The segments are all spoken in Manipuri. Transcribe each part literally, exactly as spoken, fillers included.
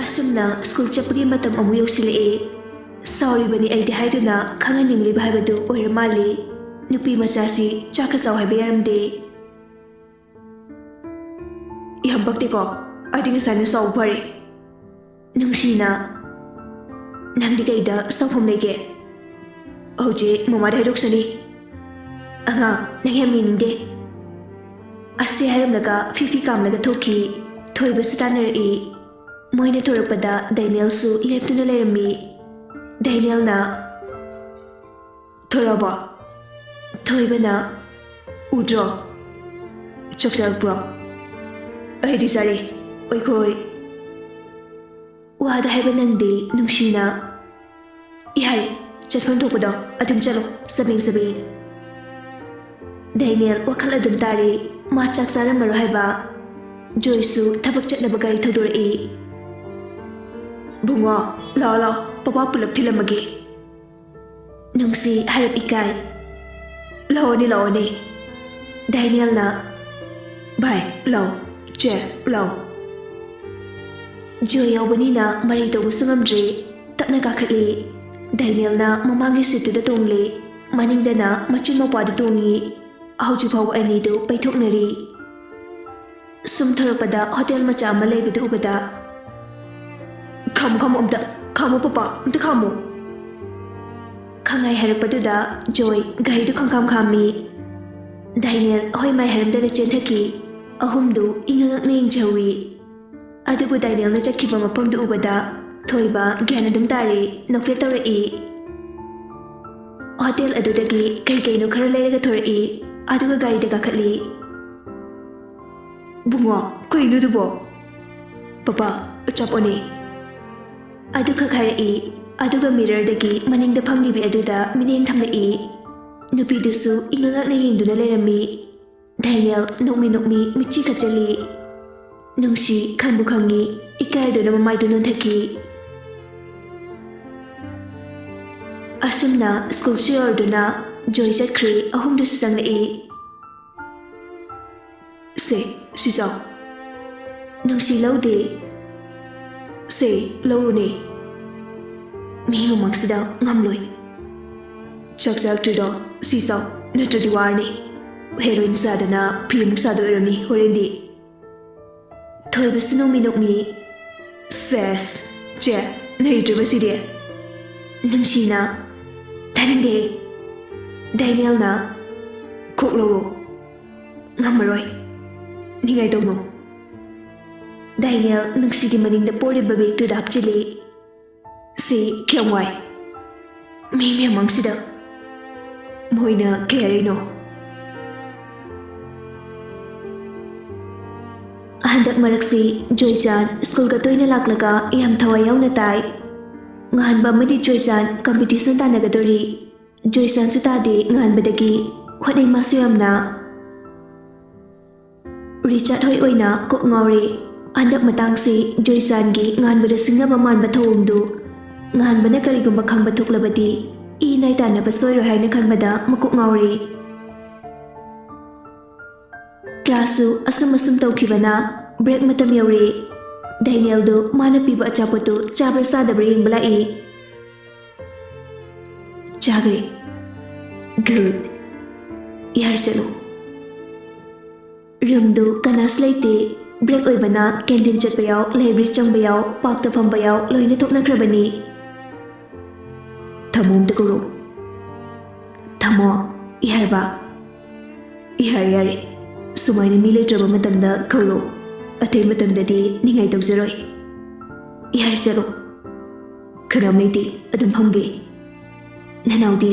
ꯑꯁꯨꯝꯅ ꯁ꯭ꯀꯨꯜ ꯆꯠꯄꯒꯤ ꯃꯇꯝ ꯑꯃꯨꯛ ꯌꯧꯁꯤꯜꯂꯛꯑꯦ꯫ ꯁꯥꯎꯔꯤꯕꯅꯤ ꯑꯩꯗꯤ ꯍꯥꯏꯗꯨꯅ ꯈꯪꯍꯟꯅꯤꯡꯂꯤꯕ ꯍꯥꯏꯕꯗꯨ ꯑꯣꯏꯔ ꯃꯥꯜꯂꯤ꯫ ꯅꯨꯄꯤ ꯃꯆꯥꯁꯤ ꯆꯥꯛꯀ ꯆꯥꯎ ꯍꯥꯏꯕ ꯌꯥꯔꯝꯗꯦ꯫ ꯌꯥꯝ ꯄꯛꯇꯦꯀꯣ꯫ ꯑꯩꯗꯤ ꯉꯁꯥꯏꯅ ꯆꯥꯎꯕ ꯐꯔꯦ꯫ ꯅꯨꯡꯁꯤꯅ, "ꯅꯪꯗꯤ ꯀꯩꯗ ꯆꯥꯎꯐꯝ ꯂꯩꯒꯦ? ꯍꯧꯖꯤꯛ ꯃꯃꯥꯗ ꯍꯥꯏꯗꯣꯛꯆꯅꯤ꯫ ꯑꯉꯥꯡ, ꯅꯪ ꯌꯥꯝ ꯌꯦꯡꯅꯤꯡꯗꯦ꯫" ꯑꯁꯤ ꯍꯥꯏꯔꯝꯂꯒ ꯐꯤ ꯐꯤ ꯀꯥꯝꯂꯒ ꯊꯣꯛꯈꯤ꯫ ꯊꯣꯏꯕꯁꯨ ꯇꯥꯟꯅꯔꯛꯏ꯫ ꯃꯣꯏꯅ ꯊꯣꯔꯛꯄꯗ ꯗꯥꯏꯅꯦꯜꯁꯨ ꯂꯦꯞꯇꯨꯅ ꯂꯩꯔꯝꯃꯤ꯫ ꯗꯥꯏꯅꯦꯜꯅ, "ꯊꯣꯔꯛꯑꯕꯣ?" ꯊꯣꯏꯕꯅ, "ꯎꯗ꯭ꯔꯣ? ꯆꯥꯛ ꯆꯥꯔꯛꯄ꯭ꯔꯣ?" "ꯑꯩꯗꯤ ꯆꯥꯔꯦ꯫ ꯑꯩꯈꯣꯏ꯫" ꯋꯥꯗ ꯍꯥꯏꯕ ꯅꯪꯗꯦ ꯅꯨꯡꯁꯤꯅ꯫ "ꯏꯍꯥꯏ, ꯆꯠꯐꯝ ꯊꯣꯛꯄꯗꯣ ꯑꯗꯨꯝ ꯆꯠꯂꯣ, ꯆꯕꯦꯡ ꯆꯕꯦꯡ꯫" ꯗꯦꯅꯤꯌꯦꯜ ꯋꯥꯈꯜ ꯑꯗꯨꯝ ꯇꯥꯔꯤ꯫ ꯃꯥ ꯆꯥꯛ ꯆꯥꯔꯝꯃꯔꯣꯏ ꯍꯥꯏꯕ꯫ ꯖꯣꯏꯁꯨ ꯊꯕꯛ ꯆꯠꯅꯕ ꯒꯥꯔꯤ ꯊꯧꯗꯣꯔꯛꯏ꯫ "ꯕꯨꯡꯉꯣ, ꯂꯥꯛꯑꯣ, ꯂꯥꯛꯑꯣ, ꯄꯄꯥ ꯄꯨꯂꯞ ꯊꯤꯜꯂꯝꯃꯒꯦ꯫" ꯅꯨꯡꯁꯤ ꯍꯥꯏꯔꯞ ꯏꯀꯥꯏ꯫ "ꯂꯥꯛꯑꯣꯅꯦ, ꯂꯥꯛꯑꯣꯅꯦ꯫" ꯗꯦꯅꯤꯌꯦꯜꯅ, "ꯚꯥꯏ, ꯂꯥꯛꯑꯣ, ꯆꯦ, ꯂꯥꯛꯑꯣ꯫" ꯖꯣꯏ ꯌꯥꯎꯕꯅꯤꯅ ꯃꯔꯩ ꯇꯧꯕꯁꯨ ꯉꯝꯗ꯭ꯔꯦ꯫ ꯇꯞꯅ ꯀꯥꯈꯠꯂꯤ꯫ ꯗꯦꯅꯤꯌꯦꯜꯅ ꯃꯃꯥꯡꯒꯤ ꯁꯤꯠꯇꯨꯗ ꯇꯣꯡꯂꯦ꯫ ꯃꯅꯤꯡꯗꯅ ꯃꯆꯤꯟ ꯃꯧꯄ꯭ꯋꯥꯗꯨ ꯇꯣꯡꯉꯤ꯫ ꯍꯧꯖꯤꯛ ꯐꯥꯎꯕ ꯑꯅꯤꯗꯨ ꯄꯩꯊꯣꯛꯅꯔꯤ꯫ ꯁꯨꯝ ꯊꯣꯔꯛꯄꯗ ꯍꯣꯇꯦꯜ ꯃꯆꯥ ꯑꯃ ꯂꯩꯕꯗꯨ ꯎꯕꯗ, "ꯈꯥꯝꯃꯨ, ꯈꯥꯝꯃꯨ ꯑꯝꯇ, ꯈꯥꯝꯃꯨ ꯄꯄꯥ, ꯑꯝꯇ ꯈꯥꯝꯃꯨ꯫" ꯈꯪꯉꯥꯏ ꯍꯥꯏꯔꯛꯄꯗꯨꯗ ꯖꯣꯏ ꯒꯥꯔꯤꯗꯨ ꯈꯪꯈꯥꯝ ꯈꯥꯝꯃꯤ꯫ ꯗꯦꯅꯤꯌꯦꯜ ꯍꯣꯏ ꯃꯥꯏ ꯍꯥꯏꯔꯝꯗꯅ ꯆꯦꯟꯊꯈꯤ꯫ ꯑꯍꯨꯝꯗꯨ ꯏꯉꯛ ꯉꯛꯅ ꯌꯦꯡꯖꯍꯧꯏ꯫ ꯑꯗꯨꯕꯨ ꯗꯦꯅꯤꯌꯦꯜꯅ ꯆꯠꯈꯤꯕ ꯃꯐꯝꯗꯨ ꯎꯕꯗ ꯊꯣꯏꯕ ꯒ꯭ꯌꯥꯟ ꯑꯗꯨꯝ ꯇꯥꯔꯦ, ꯅꯣꯛꯐꯦꯠ ꯇꯧꯔꯛꯏ꯫ ꯍꯣꯇꯦꯜ ꯑꯗꯨꯗꯒꯤ ꯀꯩ ꯀꯩꯅꯣ ꯈꯔ ꯂꯩꯔꯒ ꯊꯣꯔꯛꯏ, ꯑꯗꯨꯒ ꯒꯥꯔꯤꯗ ꯀꯥꯈꯠꯂꯤ꯫ "ꯕꯨꯡꯉꯣ, ꯀꯩꯅꯣ ꯑꯗꯨꯕꯣ?" "ꯄꯄꯥ, ꯑꯆꯥꯄꯣꯠꯅꯦ꯫" ꯑꯗꯨꯈꯛ ꯍꯥꯏꯔꯛꯏ, ꯑꯗꯨꯒ ꯃꯤꯔꯔꯗꯒꯤ ꯃꯅꯤꯡꯗ ꯐꯝꯂꯤꯕꯤ ꯑꯗꯨꯗ ꯃꯤꯠꯌꯦꯡ ꯊꯝꯂꯛꯏ꯫ ꯅꯨꯄꯤꯗꯨꯁꯨ ꯏꯉꯛ ꯉꯛꯅ ꯌꯦꯡꯗꯨꯅ ꯂꯩꯔꯝꯃꯤ꯫ ꯗꯦꯅꯤꯌꯦꯜ ꯅꯣꯛꯃꯤ ꯅꯣꯛꯃꯤ ꯃꯤꯠꯆꯤ ꯈꯠꯆꯜꯂꯤ꯫ ꯅꯨꯡꯁꯤ ꯈꯪꯕꯨ ꯈꯪꯉꯤ, ꯏꯀꯥꯏꯗꯨꯅ ꯃꯃꯥꯏꯗꯨ ꯅꯣꯟꯊꯈꯤ꯫ ꯑꯁꯨꯝꯅ ꯁ꯭ꯀꯨꯜꯁꯨ ꯌꯧꯔꯗꯨꯅ ꯖꯣꯏ ꯆꯠꯈ꯭ꯔꯦ, ꯑꯍꯨꯝꯗꯨꯁꯨ ꯆꯪꯂꯛꯏ꯫ "ꯁꯦ, ꯁꯤ ꯆꯥꯎ꯫" ꯅꯨꯡꯁꯤ ꯂꯧꯗꯦ꯫ ꯁꯦ, ꯂꯧꯔꯨꯅꯦ꯫ ꯃꯤ ꯃꯃꯥꯡꯁꯤꯗ ꯉꯝꯂꯣꯏ꯫ ꯆꯥꯛ ꯆꯥꯛꯇ꯭ꯔꯤꯗꯣ? ꯁꯤ ꯆꯥꯎ, ꯅꯠꯇ꯭ꯔꯗꯤ ꯋꯥꯔꯅꯤ꯫ ꯍꯦꯔꯣꯏꯟ ꯁꯥꯗꯅ ꯐꯤ ꯑꯃꯨꯛ ꯁꯥꯗꯣꯏ ꯑꯣꯏꯔꯝꯅꯤ ꯍꯣꯔꯦꯟꯗꯤ꯫ ꯊꯣꯏꯕꯁꯨ ꯅꯣꯛꯃꯤ ꯅꯣꯛꯃꯤ꯫ ꯁꯦꯁ, ꯆꯦ, ꯅꯩꯗ꯭ꯔꯕ ꯁꯤꯗꯤ? ꯅꯨꯡꯁꯤꯅ꯫ ꯇꯥꯅꯤꯡꯗꯦ꯫ ꯗꯥꯏꯅꯦꯜꯅ꯫ ꯈꯣꯛ ꯂꯧꯔꯣ꯫ ꯉꯝꯃꯔꯣꯏ꯫ ꯅꯤꯡꯉꯥꯏ ꯇꯧꯅꯣ꯫ ꯗꯥꯏꯅꯦꯜ ꯅꯨꯡꯁꯤꯒꯤ ꯃꯅꯤꯡꯗ ꯄꯣꯔꯤꯕ ꯕꯦꯒꯇꯨꯗ ꯍꯥꯞꯆꯤꯜꯂꯤ꯫ ꯁꯤ ꯀꯌꯥꯝ ꯋꯥꯏ꯫ ꯃꯤ ꯃꯌꯥꯝꯃꯛꯁꯤꯗ ꯃꯣꯏꯅ ꯀꯩ ꯍꯥꯏꯔꯤꯅꯣ? ꯍꯟꯗꯛ ꯃꯔꯛꯁꯤ ꯖꯣꯏꯆꯥꯟ ꯁ꯭ꯀꯨꯜꯒ ꯇꯣꯏꯅ ꯂꯥꯛꯂꯒ ꯌꯥꯝ ꯊꯋꯥꯏ ꯌꯥꯎꯅ ꯇꯥꯏ꯫ ꯉꯍꯥꯟꯕ ꯑꯃꯗꯤ ꯖꯣꯏꯆꯥꯟ ꯀꯝꯄꯤꯇꯤꯁꯟ ꯇꯥꯟꯅꯒꯗꯣꯔꯤ꯫ ꯖꯣꯏꯆꯥꯟꯁꯨ ꯇꯥꯗꯦ ꯉꯍꯥꯟꯕꯗꯒꯤ꯫ ꯍꯣꯠꯅꯩ ꯃꯥꯁꯨ ꯌꯥꯝꯅ꯫ ꯔꯤꯆꯥꯔꯗ ꯍꯣꯏ ꯑꯣꯏꯅ ꯀꯣꯛ ꯉꯥꯎꯔꯦ꯫ ꯍꯟꯗꯛ ꯃꯇꯥꯡꯁꯤ ꯖꯣꯏꯆꯥꯟꯒꯤ ꯉꯍꯥꯟꯕꯗ ꯁꯤꯡꯅꯕ ꯃꯥꯟꯕ ꯊꯧꯑꯣꯡꯗꯨ ꯉꯍꯥꯟꯕꯅ ꯀꯔꯤꯒꯨꯝꯕ ꯈꯪꯕ ꯊꯣꯛꯂꯕꯗꯤ ꯏ ꯅꯥꯏ ꯇꯥꯟꯅꯕ ꯁꯣꯏꯔꯣꯏ ꯍꯥꯏꯅ ꯈꯟꯕꯗ ꯃꯀꯣꯛ ꯉꯥꯎꯔꯦ꯫ ꯀ꯭ꯂꯥꯁꯁꯨ ꯑꯁꯨꯝ ꯑꯁꯨꯝ ꯇꯧꯈꯤꯕꯅ ꯕ꯭ꯔꯦꯛ ꯃꯇꯝ ꯌꯧꯔꯦ꯫ ꯗꯦꯅꯤꯌꯦꯜꯗꯨ ꯃꯥꯅ ꯄꯤꯕ ꯑꯆꯥꯄꯣꯠꯇꯨ ꯆꯥꯕ꯭ꯔꯥ ꯆꯥꯗꯕ꯭ꯔꯥ ꯌꯦꯡꯕ ꯂꯥꯛꯏ꯫ ꯆꯥꯈ꯭ꯔꯦ꯫ ꯒꯨꯗ꯫ ꯌꯥꯔꯦ, ꯆꯠꯂꯣ꯫ ꯔꯨꯝꯗꯨ ꯀꯅꯥꯁꯨ ꯂꯩꯇꯦ꯫ ꯕ꯭ꯔꯦꯛ ꯑꯣꯏꯕꯅ ꯀꯦꯟꯇꯤꯟ ꯆꯠꯄ ꯌꯥꯎ, ꯂꯥꯏꯕ꯭ꯔꯦꯔꯤ ꯆꯪꯕ ꯌꯥꯎ, ꯄꯥꯔꯛꯇ ꯐꯝꯕ ꯌꯥꯎ, ꯂꯣꯏꯅ ꯊꯣꯛꯅꯈ꯭ꯔꯕꯅꯤ꯫ ꯊꯝꯃꯣ ꯑꯝꯇ ꯀꯧꯔꯛꯎ꯫ ꯊꯝꯃꯣ꯫ ꯌꯥꯔꯕ? ꯌꯥꯔꯦ, ꯌꯥꯔꯦ꯫ ꯁꯨꯃꯥꯏꯅ ꯃꯤ ꯂꯩꯇ꯭ꯔꯕ ꯃꯇꯝꯗ ꯀꯧꯔꯛꯎ꯫ ꯑꯇꯩ ꯃꯇꯝꯗꯗꯤ ꯅꯤꯡꯉꯥꯏ ꯇꯧꯖꯔꯣꯏ꯫ ꯌꯥꯔꯦ, ꯆꯠꯂꯣ꯫ ꯀꯅꯥꯝ ꯂꯩꯇꯦ, ꯑꯗꯨꯝ ꯐꯝꯒꯦ꯫ ꯅꯅꯥꯎꯗꯤ?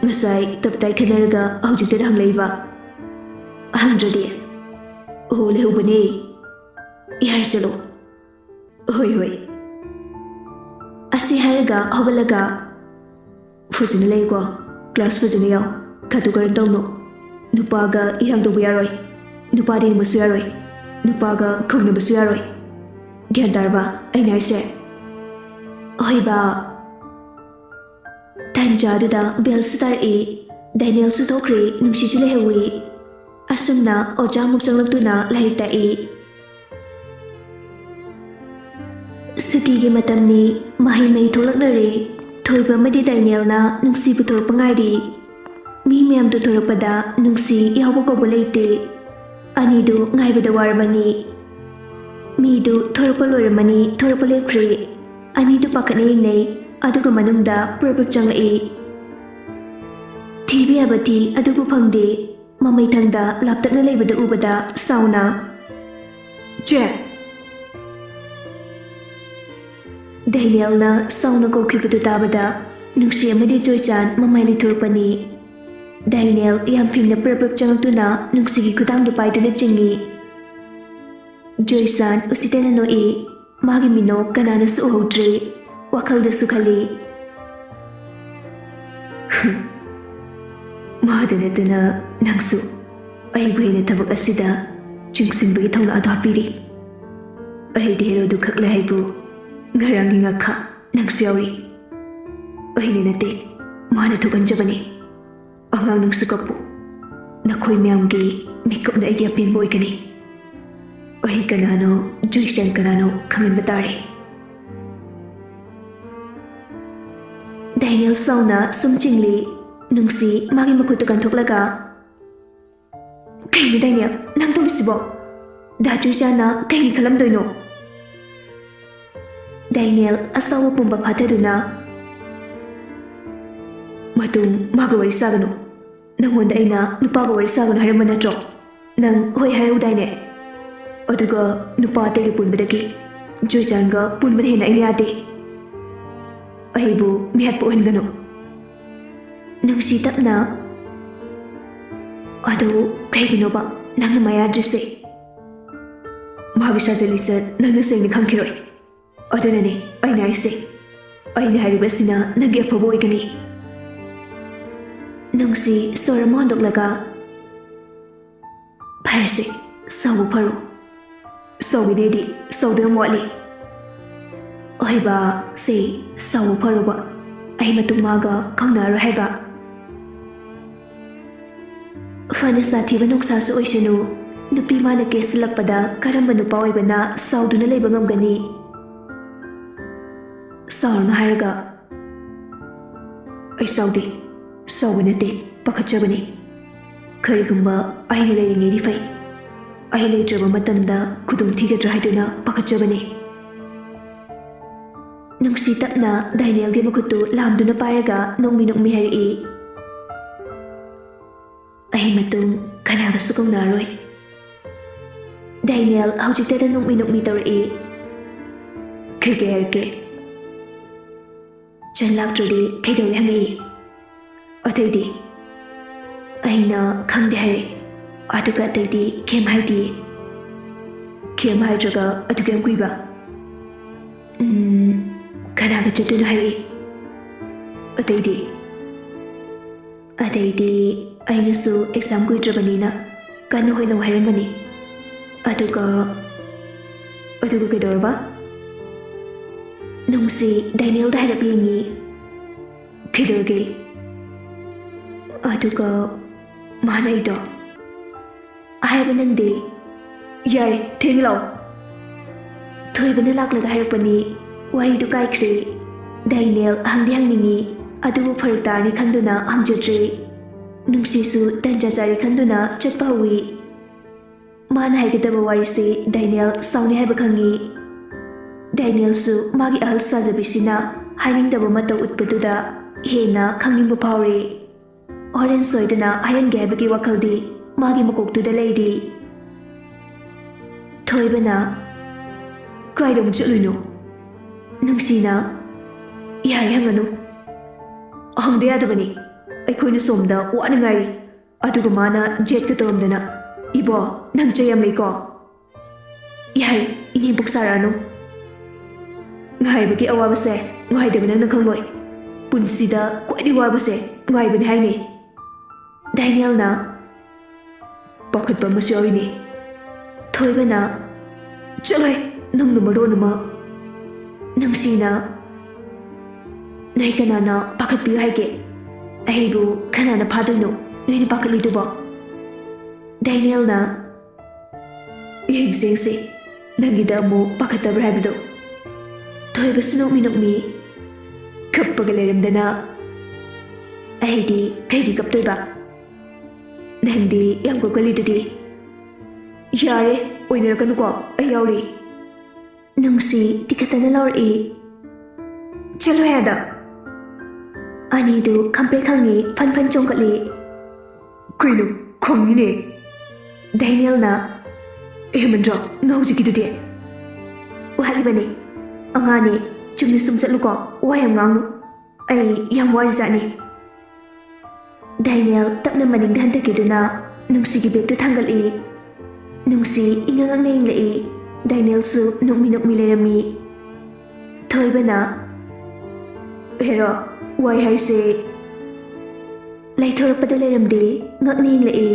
ꯉꯁꯥꯏ ꯇꯞꯇꯥꯏ ꯈꯟꯅꯔꯒ ꯍꯧꯖꯤꯛꯇꯗ ꯍꯪꯂꯛꯏꯕ? ꯍꯪꯗ꯭ꯔꯗꯤ? ꯑꯣ, ꯂꯩꯍꯧꯕꯅꯦ꯫ ꯌꯥꯔꯦ, ꯆꯠꯂꯣ꯫ ꯍꯣꯏ, ꯍꯣꯏ꯫ ꯑꯁꯤ ꯍꯥꯏꯔꯒ ꯍꯧꯒꯠꯂꯒ, "ꯐꯖꯅ ꯂꯩꯌꯨꯀꯣ, ꯀ꯭ꯂꯥꯁ ꯐꯖꯅ ꯌꯥꯎ, ꯈꯥꯇꯨ ꯀꯔꯟ ꯇꯧꯅꯨ꯫ ꯅꯨꯄꯥꯒ ꯏꯔꯥꯡ ꯇꯧꯕ ꯌꯥꯔꯣꯏ, ꯅꯨꯄꯥꯗ ꯌꯦꯡꯕꯁꯨ ꯌꯥꯔꯣꯏ, ꯅꯨꯄꯥꯒ ꯈꯪꯅꯕꯁꯨ ꯌꯥꯔꯣꯏ꯫ ꯒ꯭ꯌꯥꯟ ꯇꯥꯔꯕ ꯑꯩꯅ ꯍꯥꯏꯁꯦ?" ꯍꯣꯏ, ꯕꯥ꯫ ꯇꯥꯟꯖꯥꯗꯨꯗ ꯕꯦꯜꯁꯨ ꯇꯥꯔꯛꯏ꯫ ꯗꯦꯅꯤꯌꯦꯜꯁꯨ ꯊꯣꯛꯈ꯭ꯔꯦ, ꯅꯨꯡꯁꯤꯁꯨ ꯂꯩꯍꯧꯏ꯫ ꯑꯁꯨꯝꯅ ꯑꯣꯖꯥ ꯑꯃꯨꯛ ꯆꯪꯂꯛꯇꯨꯅ ꯂꯥꯏꯔꯤꯛ ꯇꯥꯛꯏ꯫ ꯇꯤꯒꯤ ꯃꯇꯝꯅꯤ꯫ ꯃꯍꯩ ꯃꯍꯩ ꯊꯣꯛꯂꯛꯅꯔꯦ꯫ ꯊꯣꯏꯕ ꯑꯃꯗꯤ ꯗꯥꯏꯅꯦꯜꯅ ꯅꯨꯡꯁꯤ ꯄꯨꯊꯣꯔꯛꯄ ꯉꯥꯏꯔꯤ꯫ ꯃꯤ ꯃꯌꯥꯝꯗꯨ ꯊꯣꯔꯛꯄꯗ ꯅꯨꯡꯁꯤ ꯌꯥꯎꯕ ꯀꯧꯕ ꯂꯩꯇꯦ꯫ ꯑꯅꯤꯗꯨ ꯉꯥꯏꯕꯗ ꯋꯥꯔꯕꯅꯤ꯫ ꯃꯤꯗꯨ ꯊꯣꯔꯛꯄ ꯂꯣꯏꯔꯝꯃꯅꯤ, ꯊꯣꯔꯛꯄ ꯂꯦꯞꯈ꯭ꯔꯦ꯫ ꯑꯅꯤꯗꯨ ꯄꯥꯈꯠꯅ ꯌꯦꯡꯅꯩ, ꯑꯗꯨꯒ ꯃꯅꯨꯡꯗ ꯄ꯭ꯔꯞ ꯄ꯭ꯔꯞ ꯆꯪꯂꯛꯏ꯫ ꯊꯤꯕ ꯌꯥꯕ ꯊꯤ, ꯑꯗꯨꯕꯨ ꯐꯪꯗꯦ꯫ ꯃꯃꯩꯊꯪꯗ ꯂꯥꯞꯇꯛꯅ ꯂꯩꯕꯗ ꯎꯕꯗ ꯁꯥꯎꯅ, "ꯆꯦ!" ꯗꯥꯏꯅꯦꯜꯅ ꯁꯥꯎꯅ ꯀꯧꯈꯤꯕꯗꯨ ꯇꯥꯕꯗ ꯅꯨꯡꯁꯤ ꯑꯃꯗꯤ ꯖꯣꯏꯆꯥꯟ ꯃꯃꯥꯏ ꯂꯩꯊꯣꯔꯛꯄꯅꯤ꯫ ꯗꯥꯏꯅꯦꯜ ꯌꯥꯝ ꯐꯤꯡꯅ ꯄ꯭ꯔꯞ ꯄ꯭ꯔꯞ ꯆꯪꯂꯛꯇꯨꯅ ꯅꯨꯡꯁꯤꯒꯤ ꯈꯨꯗꯥꯡꯗꯨ ꯄꯥꯏꯗꯨꯅ ꯆꯤꯡꯏ꯫ ꯖꯣꯏꯆꯥꯟ ꯎꯁꯤꯠꯇꯅ ꯅꯣꯛꯏ꯫ ꯃꯥꯒꯤ ꯃꯤꯅꯣꯛ ꯀꯅꯥꯅꯁꯨ ꯎꯍꯧꯗ꯭ꯔꯦ꯫ ꯋꯥꯈꯜꯗꯁꯨ ꯈꯜꯂꯤ, "ꯃꯥꯗ ꯅꯠꯇꯅ ꯅꯪꯁꯨ ꯑꯩꯕꯨ ꯍꯦꯟꯅ ꯊꯕꯛ ꯑꯁꯤꯗ ꯆꯤꯡꯁꯤꯟꯕꯒꯤ ꯊꯧꯅꯥꯗꯨ ꯍꯥꯞꯄꯤꯔꯤ꯫ ꯑꯩꯗꯤ ꯍꯦꯔꯣꯗꯨ ꯈꯛꯂꯦ ꯍꯥꯏꯕꯨ ꯉꯔꯥꯡꯒꯤ ꯉꯥꯈꯥ ꯅꯪꯁꯨ ꯌꯥꯎꯔꯤ꯫ ꯑꯩꯅ ꯅꯠꯇꯦ, ꯃꯥꯅ ꯊꯣꯛꯍꯟꯖꯕꯅꯤ꯫ ꯑꯉꯥꯡ ꯅꯪꯁꯨ ꯀꯞꯄꯨ꯫ ꯅꯈꯣꯏ ꯃꯌꯥꯝꯒꯤ ꯃꯤꯀꯞꯅ ꯑꯩꯒꯤ ꯑꯄꯦꯟꯕ ꯑꯣꯏꯒꯅꯤ꯫ ꯑꯩ ꯀꯅꯥꯅꯣ, ꯖꯣꯏꯆꯥꯟ ꯀꯅꯥꯅꯣ ꯈꯪꯍꯟꯕ ꯇꯥꯔꯦ꯫" ꯗꯥꯏꯅꯦꯜ ꯁꯥꯎꯅ ꯁꯨꯝ ꯆꯤꯡꯂꯤ꯫ ꯅꯨꯡꯁꯤ ꯃꯥꯒꯤ ꯃꯈꯨꯠꯇꯨ ꯀꯟꯊꯣꯛꯂꯒ, "ꯀꯩꯅꯣ ꯗꯥꯏꯅꯦꯜ, ꯅꯪ ꯇꯧꯔꯤꯁꯤꯕꯣ? ꯗꯥ ꯖꯣꯏꯆꯥꯟꯅ ꯀꯩꯅꯤ ꯈꯜꯂꯝꯗꯣꯏꯅꯣ?" ꯗꯥꯏꯅꯦꯜ ꯑꯁꯥꯎꯕ ꯄꯨꯝꯕ ꯐꯥꯊꯗꯨꯅ, "ꯃꯇꯨꯡ ꯃꯥꯒ ꯋꯥꯔꯤ ꯁꯥꯒꯅꯨ꯫ ꯅꯪꯉꯣꯟꯗ ꯑꯩꯅ ꯅꯨꯄꯥꯒ ꯋꯥꯔꯤ ꯁꯥꯒꯅꯨ ꯍꯥꯏꯔꯝꯕ ꯅꯠꯇ꯭ꯔꯣ? ꯅꯪ ꯍꯣꯏ ꯍꯥꯏꯍꯧꯗꯥꯏꯅꯦ? ꯑꯗꯨꯒ ꯅꯨꯄꯥ ꯑꯇꯩꯒ ꯄꯨꯟꯕꯗꯒꯤ ꯖꯣꯏꯆꯥꯟꯒ ꯄꯨꯟꯕꯅ ꯍꯦꯟꯅ ꯑꯩꯅ ꯌꯥꯗꯦ꯫ ꯑꯩꯕꯨ ꯃꯤꯍꯠꯄ ꯑꯣꯏꯍꯟꯒꯅꯨ꯫" ꯅꯨꯡꯁꯤ ꯇꯞꯅ, "ꯑꯗꯨ ꯀꯩꯒꯤꯅꯣꯕ ꯅꯪꯅ ꯃꯌꯥꯗ꯭ꯔꯤꯁꯦ? ꯃꯥꯒꯤ ꯁꯥꯖꯠ ꯂꯤꯆꯠ ꯅꯪꯅ ꯁꯦꯡꯅ ꯈꯪꯈꯤꯔꯣꯏ꯫ ꯑꯗꯨꯅꯅꯦ ꯑꯩꯅ ꯍꯥꯏꯁꯦ, ꯑꯩꯅ ꯍꯥꯏꯔꯤꯕꯁꯤꯅ ꯅꯪꯒꯤ ꯑꯐꯕ ꯑꯣꯏꯒꯅꯤ꯫" ꯅꯨꯡꯁꯤ ꯁꯣꯔ ꯑꯃ ꯍꯣꯟꯗꯣꯛꯂꯒ, "ꯐꯔꯦꯁꯦ, ꯁꯥꯎꯕ ꯐꯔꯣ꯫ ꯁꯥꯎꯕꯤꯗꯦꯗꯤ ꯁꯥꯎꯗꯣꯏ ꯌꯥꯝ ꯋꯥꯠꯂꯤ꯫ ꯍꯣꯏꯕ, ꯁꯦ, ꯁꯥꯎꯕ ꯐꯔꯣꯕ꯫ ꯑꯩ ꯃꯇꯨꯡ ꯃꯥꯒ ꯈꯪꯅꯔꯣꯏ ꯍꯥꯏꯕ꯫" ꯐꯅ ꯁꯥꯊꯤꯕ ꯅꯣꯡꯁꯥꯁꯨ ꯑꯣꯏꯁꯅꯨ, ꯅꯨꯄꯤ ꯃꯥꯅ ꯀꯦꯁꯤꯜꯂꯛꯄꯗ ꯀꯔꯝꯕ ꯅꯨꯄꯥ ꯑꯣꯏꯕꯅ ꯁꯥꯎꯗꯨꯅ ꯂꯩꯕ ꯉꯝꯒꯅꯤ? "ꯁꯥꯎꯔꯅꯨ" ꯍꯥꯏꯔꯒ꯫ "ꯑꯩ ꯁꯥꯎꯗꯦ, ꯁꯥꯎꯕ ꯅꯠꯇꯦ, ꯄꯥꯈꯠꯆꯕꯅꯤ꯫ ꯀꯔꯤꯒꯨꯝꯕ ꯑꯩꯅ ꯂꯩꯔꯤꯉꯩꯗꯤ ꯐꯩ, ꯑꯩ ꯂꯩꯇ꯭ꯔꯕ ꯃꯇꯝꯗ ꯈꯨꯗꯣꯡ ꯊꯤꯒꯗ꯭ꯔꯥ ꯍꯥꯏꯗꯨꯅ ꯄꯥꯈꯠꯆꯕꯅꯤ"꯫ ꯅꯨꯡꯁꯤ ꯇꯞꯅ ꯗꯥꯏꯅꯦꯜꯒꯤ ꯃꯈꯨꯠꯇꯨ ꯂꯥꯝꯗꯨꯅ ꯄꯥꯏꯔꯒ ꯅꯣꯛꯃꯤ ꯅꯣꯛꯃꯤ ꯍꯥꯏꯔꯛꯏ꯫ "ꯑꯩ ꯃꯇꯨꯡ ꯀꯅꯥꯒꯁꯨ ꯀꯧꯅꯔꯣꯏ"꯫ ꯗꯥꯏꯅꯦꯜ ꯍꯧꯖꯤꯛꯇꯗ ꯅꯣꯛꯃꯤ ꯅꯣꯛꯃꯤ ꯇꯧꯔꯛꯏ꯫ "ꯀꯩ ꯀꯩ ꯍꯥꯏꯔꯛꯀꯦ?" "ꯆꯟ ꯂꯥꯛꯇ꯭ꯔꯗꯤ ꯀꯩꯗꯧꯔꯦ?" ꯍꯪꯉꯛꯏ꯫ ꯑꯇꯩꯗꯤ ꯑꯩꯅ "ꯈꯪꯗꯦ" ꯍꯥꯏꯔꯛꯏ꯫ ꯑꯗꯨꯒ ꯑꯇꯩꯗꯤ ꯀꯩꯝ ꯍꯥꯏꯗꯤꯌꯦ꯫ "ꯀꯩꯝ ꯍꯥꯏꯗ꯭ꯔꯒ ꯑꯗꯨꯛ ꯌꯥꯝ ꯀꯨꯏꯕ?" "ꯎꯝ, ꯀꯅꯥꯒ ꯆꯠꯇꯣꯏꯅꯣ?" ꯍꯥꯏꯔꯛꯏ꯫ ꯑꯇꯩꯗꯤ? "ꯑꯇꯩꯗꯤ ꯑꯩꯅꯁꯨ ꯑꯦꯛꯖꯥꯝ ꯀꯨꯏꯗ꯭ꯔꯕꯅꯤꯅ ꯀꯟꯅ ꯍꯣꯠꯅꯧ" ꯍꯥꯏꯔꯝꯕꯅꯤ꯫ ꯑꯗꯨꯒ, ꯑꯗꯨꯒ ꯀꯩꯗꯧꯔꯕ? ꯅꯨꯡꯁꯤ ꯗꯥꯏꯅꯦꯜꯗ ꯍꯥꯏꯔꯞ ꯌꯦꯡꯉꯤ꯫ "ꯀꯩꯗꯧꯔꯒꯦ?" ꯑꯗꯨꯒ ꯃꯥꯅ ꯑꯩꯗꯣ꯫ ꯍꯥꯏꯕ ꯅꯪꯗꯦ꯫ "ꯌꯥꯔꯦ, ꯊꯦꯡꯉꯦ, ꯂꯥꯛꯑꯣ"꯫ ꯊꯣꯏꯕꯅ ꯂꯥꯛꯂꯒ ꯍꯥꯏꯔꯛꯄꯅꯤ꯫ ꯋꯥꯔꯤꯗꯨ ꯀꯥꯏꯈ꯭ꯔꯦ꯫ ꯗꯥꯏꯅꯦꯜ ꯍꯪꯗꯤ ꯍꯪꯅꯤꯡꯉꯤ, ꯑꯗꯨꯕꯨ ꯐꯔꯛ ꯇꯥꯔꯅꯤ ꯈꯟꯗꯨꯅ ꯍꯪꯖꯗ꯭ꯔꯦ꯫ ꯅꯨꯡꯁꯤꯁꯨ ꯇꯟꯖꯥ ꯆꯥꯔꯦ ꯈꯟꯗꯨꯅ ꯆꯠꯄ ꯍꯧꯏ꯫ ꯃꯥꯅ ꯍꯥꯏꯒꯗꯕ ꯋꯥꯔꯤꯁꯦ ꯗꯥꯏꯅꯦꯜ ꯁꯥꯎꯅꯤ ꯍꯥꯏꯕ ꯈꯪꯉꯤ꯫ ꯗꯥꯏꯅꯦꯜꯁꯨ ꯃꯥꯒꯤ ꯑꯍꯜ ꯁꯥꯖꯕꯤꯁꯤꯅ ꯍꯥꯏꯅꯤꯡꯗꯕ ꯃꯇꯧ ꯎꯠꯄꯗꯨꯗ ꯍꯦꯟꯅ ꯈꯪꯅꯤꯡꯕ ꯐꯥꯎꯔꯦ꯫ ꯍꯣꯔꯦꯟ ꯁꯣꯏꯗꯅ ꯍꯥꯏꯍꯟꯒꯦ ꯍꯥꯏꯕꯒꯤ ꯋꯥꯈꯜꯗꯤ ꯃꯥꯒꯤ ꯃꯀꯣꯛꯇꯨꯗ ꯂꯩꯔꯤ꯫ ꯊꯣꯏꯕꯅ, "ꯀꯥꯏꯗ ꯑꯃꯨꯛ ꯆꯠꯂꯨꯏꯅꯣ?" ꯅꯨꯡꯁꯤꯅ, "ꯌꯥꯔꯦ, ꯍꯪꯉꯅꯨ꯫ ꯍꯪꯗ ꯌꯥꯗꯕꯅꯤ꯫ ꯑꯩꯈꯣꯏꯅ ꯁꯣꯝꯗ ꯋꯥꯅ ꯉꯥꯏꯔꯤ, ꯑꯗꯨꯒ ꯃꯥꯅ ꯖꯦꯠꯀ ꯇꯧꯔꯝꯗꯅ꯫ ꯏꯕꯣ, ꯅꯪ ꯆꯩ ꯌꯥꯝ ꯂꯩꯀꯣ꯫ ꯌꯥꯔꯦ, ꯏꯅꯦꯝꯄꯣꯛ ꯁꯥꯔꯛꯑꯅꯨ꯫ ꯉꯥꯏꯕꯒꯤ ꯑꯋꯥꯕꯁꯦ ꯉꯥꯏꯗꯕ ꯅꯪꯅ ꯈꯪꯂꯣꯏ꯫ ꯄꯨꯟꯁꯤꯗ ꯈ꯭ꯋꯥꯏꯗꯒꯤ ꯋꯥꯕꯁꯦ ꯉꯥꯏꯕꯅꯤ ꯍꯥꯏꯅꯤ"꯫ ꯗꯥꯏꯅꯦꯜꯅ, "ꯄꯥꯈꯠꯄ ꯑꯃꯁꯨ ꯌꯥꯎꯔꯤꯅꯦ"꯫ ꯊꯣꯏꯕꯅ, "ꯆꯠꯂꯣꯍꯦ, ꯅꯪꯅ ꯃꯔꯣꯟ ꯑꯃ"꯫ ꯅꯨꯡꯁꯤꯅ, "ꯅꯣꯏ ꯀꯅꯥꯅ ꯄꯥꯈꯠꯄꯤꯌꯨ ꯍꯥꯏꯒꯦ? ꯑꯩꯕꯨ ꯀꯅꯥꯅ ꯐꯥꯗꯣꯏꯅꯣ ꯅꯣꯏꯅ ꯄꯥꯈꯠꯂꯤꯗꯨꯕꯣ?" ꯗꯥꯏꯅꯦꯜꯅ, "ꯌꯦꯡꯁꯦ, ꯌꯦꯡꯁꯦ, ꯅꯪꯒꯤꯗ ꯑꯃꯨꯛ ꯄꯥꯈꯠꯇꯕ꯭ꯔꯥ ꯍꯥꯏꯕꯗꯣ"꯫ ꯊꯣꯏꯕꯁꯨ ꯅꯣꯛꯃꯤ ꯅꯣꯛꯃꯤ꯫ "ꯀꯞꯄꯒ ꯂꯩꯔꯝꯗꯅ ꯑꯩꯗꯤ ꯀꯩꯒꯤ ꯀꯞꯇꯣꯏꯕ? ꯅꯪꯗꯤ ꯌꯥꯝ ꯀꯞꯀꯜꯂꯤꯗꯨꯗꯤ꯫ ꯌꯥꯔꯦ, ꯑꯣꯏꯅꯔꯛꯀꯅꯨꯀꯣ, ꯑꯩ ꯌꯥꯎꯔꯤ꯫" ꯅꯨꯡꯁꯤ ꯇꯤꯈꯠꯇꯅ ꯂꯥꯎꯔꯛꯏ꯫ "ꯆꯠꯂꯣꯍꯦ ꯑꯗ!" ꯑꯅꯤꯗꯨ ꯈꯪꯄ꯭ꯔꯦꯛ ꯈꯪꯉꯤ, ꯐꯟ ꯐꯟ ꯆꯣꯡꯈꯠꯂꯤ꯫ "ꯀꯩꯅꯣ, ꯈꯪꯉꯤꯅꯦ!" ꯗꯦꯅꯤꯌꯦꯜꯅ꯫ "ꯍꯦꯃꯟꯗ꯭ꯔꯣ, ꯅꯪ ꯍꯧꯖꯤꯛꯀꯤꯗꯨꯗꯤ?" "ꯋꯥꯠꯂꯤꯕꯅꯤ, ꯑꯉꯥꯡꯅꯤ, ꯆꯨꯝꯅ ꯁꯨꯝ ꯆꯠꯂꯨꯀꯣ, ꯋꯥ ꯌꯥꯝ ꯉꯥꯡꯅꯨ꯫ ꯑꯩ ꯌꯥꯝ ꯋꯥꯔꯤꯖꯥꯠꯅꯤ꯫" ꯗꯦꯅꯤꯌꯦꯜ ꯇꯞꯅ ꯃꯅꯤꯡꯗ ꯍꯟꯊꯈꯤꯗꯨꯅ ꯅꯨꯡꯁꯤꯒꯤ ꯕꯦꯒꯇꯨ ꯊꯥꯡꯒꯠꯂꯤ꯫ ꯅꯨꯡꯁꯤ ꯏꯉꯛ ꯉꯛꯅ ꯌꯦꯡꯂꯛꯏ꯫ ꯗꯦꯅꯤꯌꯦꯜꯁꯨ ꯅꯣꯛꯃꯤ ꯅꯣꯛꯃꯤ ꯂꯩꯔꯝꯃꯤ꯫ ꯊꯣꯏꯕꯅ, "ꯍꯦꯔꯣ, ꯋꯥꯏ ꯍꯥꯏꯁꯦ?" ꯂꯩꯊꯣꯔꯛꯄꯗ ꯂꯩꯔꯝꯗꯦ, ꯉꯛꯅ ꯌꯦꯡꯂꯛꯏ꯫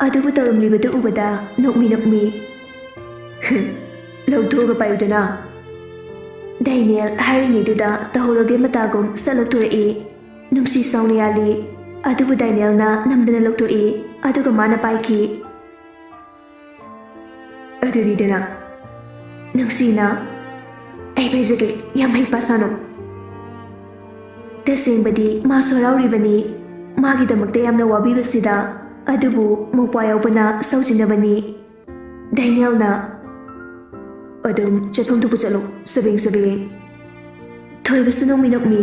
ꯑꯗꯨꯕꯨ ꯇꯧꯔꯝꯂꯤꯕꯗꯨ ꯎꯕꯗ ꯅꯣꯛꯃꯤ ꯅꯣꯛꯃꯤ꯫ "ꯂꯧꯊꯣꯛꯑꯒ ꯄꯥꯏꯌꯨꯗꯅ꯫" ꯗꯦꯅꯤꯌꯦꯜ ꯍꯥꯏꯔꯤꯉꯩꯗꯨꯗ ꯇꯧꯍꯧꯔꯒꯦ ꯃꯇꯥꯒꯨꯝ ꯁꯠ ꯂꯧꯊꯣꯔꯛꯏ꯫ ꯅꯨꯡꯁꯤ ꯁꯥꯎꯅ ꯌꯥꯜꯂꯤ꯫ ꯑꯗꯨꯕꯨ ꯗꯦꯅꯤꯌꯦꯜꯅ ꯅꯝꯗꯅ ꯂꯧꯊꯣꯛꯏ꯫ ꯑꯗꯨꯒ ꯃꯥꯅ ꯄꯥꯏꯈꯤ꯫ ꯑꯗꯨꯗꯤꯗꯅ ꯅꯨꯡꯁꯤꯅ, "ꯑꯩ ꯄꯥꯏꯖꯒꯦ, ꯌꯥꯝ ꯍꯩꯄꯥ ꯁꯥꯅꯨ꯫" ꯇꯁꯦꯡꯕꯗꯤ ꯃꯥꯁꯨ ꯍꯔꯥꯎꯔꯤꯕꯅꯤ꯫ ꯃꯥꯒꯤꯗꯃꯛꯇ ꯌꯥꯝꯅ ꯋꯥꯕꯤꯕꯁꯤꯗ꯫ ꯑꯗꯨꯕꯨ ꯃꯧꯄ꯭ꯋꯥ ꯌꯥꯎꯕꯅ ꯁꯥꯎꯖꯤꯟꯅꯕꯅꯤ꯫ ꯗꯦꯅꯤꯌꯦꯜꯅ, "ꯑꯗꯨꯝ ꯆꯠꯐꯝ ꯊꯣꯛꯄ ꯆꯠꯂꯣ, ꯁꯕꯦꯡ ꯁꯕꯦꯡ꯫" ꯊꯣꯏꯕꯁꯨ ꯅꯣꯛꯃꯤ ꯅꯣꯛꯃꯤ꯫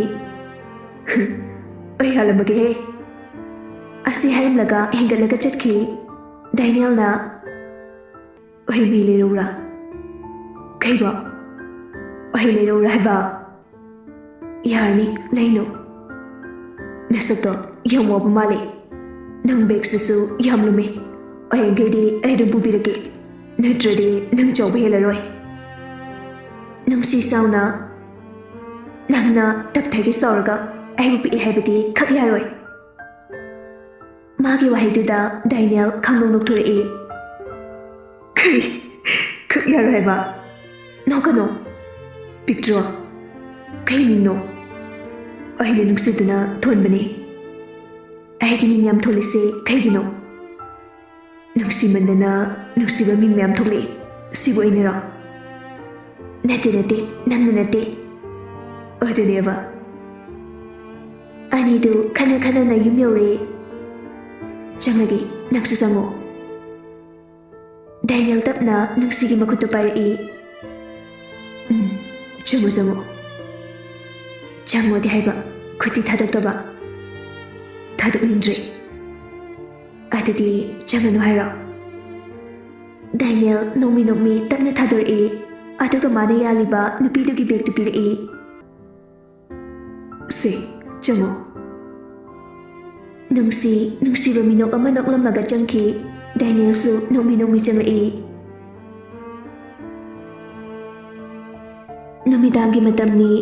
"ꯑꯩ ꯍꯥꯜꯂꯝꯃꯒꯦꯍꯦ꯫" ꯑꯁꯤ ꯍꯥꯏꯔꯝꯂꯒ ꯍꯦꯟꯒꯠꯂꯒ ꯆꯠꯈꯤ꯫ ꯗꯦꯅꯤꯌꯦꯜꯅ, "ꯑꯩ ꯃꯤ ꯂꯩꯔꯧꯔꯥ?" "ꯀꯩꯕꯣ? ꯑꯩ ꯂꯩꯔꯧꯔꯥ ꯍꯥꯏꯕ?" "ꯌꯥꯔꯅꯤ, ꯂꯩꯅꯨ꯫ ꯅꯁꯛꯇꯣ ꯌꯥꯝ ꯋꯥꯕ ꯃꯥꯜꯂꯦ꯫ ꯅꯪ ꯕꯦꯒꯁꯤꯁꯨ ꯌꯥꯝ ꯂꯨꯝꯃꯦ꯫ ꯍꯌꯦꯡꯈꯩꯗꯤ ꯑꯩ ꯑꯗꯨꯝ ꯄꯨꯕꯤꯔꯛꯀꯦ꯫ ꯅꯠꯇ꯭ꯔꯗꯤ ꯅꯪ ꯆꯥꯎꯕ ꯍꯦꯜꯂꯔꯣꯏ꯫" ꯅꯨꯡꯁꯤ ꯁꯥꯎꯅ, "ꯅꯪꯅ ꯇꯞꯊꯥꯒꯤ ꯆꯥꯎꯔꯒ ꯑꯩꯕꯨ ꯄꯤꯛꯑꯦ ꯍꯥꯏꯕꯗꯤ ꯈꯛ ꯌꯥꯔꯣꯏ꯫" ꯃꯥꯒꯤ ꯋꯥꯍꯩꯗꯨꯗ ꯗꯦꯅꯤꯌꯦꯜ ꯈꯪꯅꯣꯛ ꯅꯣꯛꯊꯣꯔꯛꯏ꯫ "ꯀꯔꯤ? ꯈꯛ ꯌꯥꯔꯣꯏ ꯍꯥꯏꯕ? ꯅꯣꯛꯀꯅꯣ꯫ ꯄꯤꯛꯇ꯭ꯔꯣ? ꯀꯩ ꯃꯤꯡꯅꯣ? ꯑꯩꯅ ꯅꯨꯡꯁꯤꯗꯨꯅ ꯊꯣꯟꯕꯅꯤ꯫ ꯑꯩꯒꯤ ꯃꯤꯡ ꯌꯥꯝ ꯊꯣꯜꯂꯤꯁꯦ ꯀꯩꯒꯤꯅꯣ? ꯅꯨꯡꯁꯤꯃꯟꯗꯅ ꯅꯨꯡꯁꯤꯕ ꯃꯤꯡ ꯃꯌꯥꯝ ꯊꯣꯛꯂꯛꯏ꯫ ꯁꯤꯕꯨ ꯑꯩꯅꯔꯣ?" ꯅꯠꯇꯦ, ꯅꯠꯇꯦ, ꯅꯪꯅ ꯅꯠꯇꯦ꯫ ꯑꯗꯨꯅꯦꯕ꯫ ꯑꯅꯤꯗꯨ ꯈꯟꯅ ꯈꯟꯅꯅ ꯌꯨꯝ ꯌꯧꯔꯦ꯫ ꯆꯪꯂꯒꯦ, ꯅꯪꯁꯨ ꯆꯪꯉꯣ꯫ ꯗꯥꯏꯅꯦꯜ ꯇꯞꯅ ꯅꯨꯡꯁꯤꯒꯤ ꯃꯈꯨꯠꯇꯨ ꯄꯥꯏꯔꯛꯏ꯫ "ꯎꯝ, ꯆꯪꯉꯣ, ꯆꯪꯉꯣ꯫" ꯆꯪꯉꯣꯗꯤ ꯍꯥꯏꯕ, ꯈꯨꯠꯇꯤ ꯊꯥꯗꯣꯛꯇꯕ꯫ "ꯊꯥꯗꯣꯛꯅꯤꯡꯗ꯭ꯔꯦ꯫" "ꯑꯗꯨꯗꯤ ꯆꯪꯉꯅꯨ ꯍꯥꯏꯔꯣ?" ꯗꯥꯏꯅꯦꯜ ꯅꯣꯡꯃꯤ ꯅꯣꯡꯃꯤ ꯇꯞꯅ ꯊꯥꯗꯣꯔꯛꯏ, ꯑꯗꯨꯒ ꯃꯥꯅ ꯌꯥꯜꯂꯤꯕ ꯅꯨꯄꯤꯗꯨꯒꯤ ꯕꯦꯒꯇꯨ ꯄꯤꯔꯛꯏ꯫ "ꯁꯦ, ꯆꯪꯉꯣ꯫" ꯅꯨꯡꯁꯤ, ꯅꯨꯡꯁꯤꯕ ꯃꯤꯅꯣꯛ ꯑꯃ ꯅꯣꯛꯂꯝꯃꯒ ꯆꯪꯈꯤ꯫ ꯗꯥꯏꯅꯦꯜꯁꯨ ꯅꯣꯡꯃꯤ ꯅꯣꯡꯃꯤ ꯆꯪꯂꯛꯏ꯫ ꯅꯨꯃꯤꯗꯥꯡꯒꯤ ꯃꯇꯝꯅꯤ꯫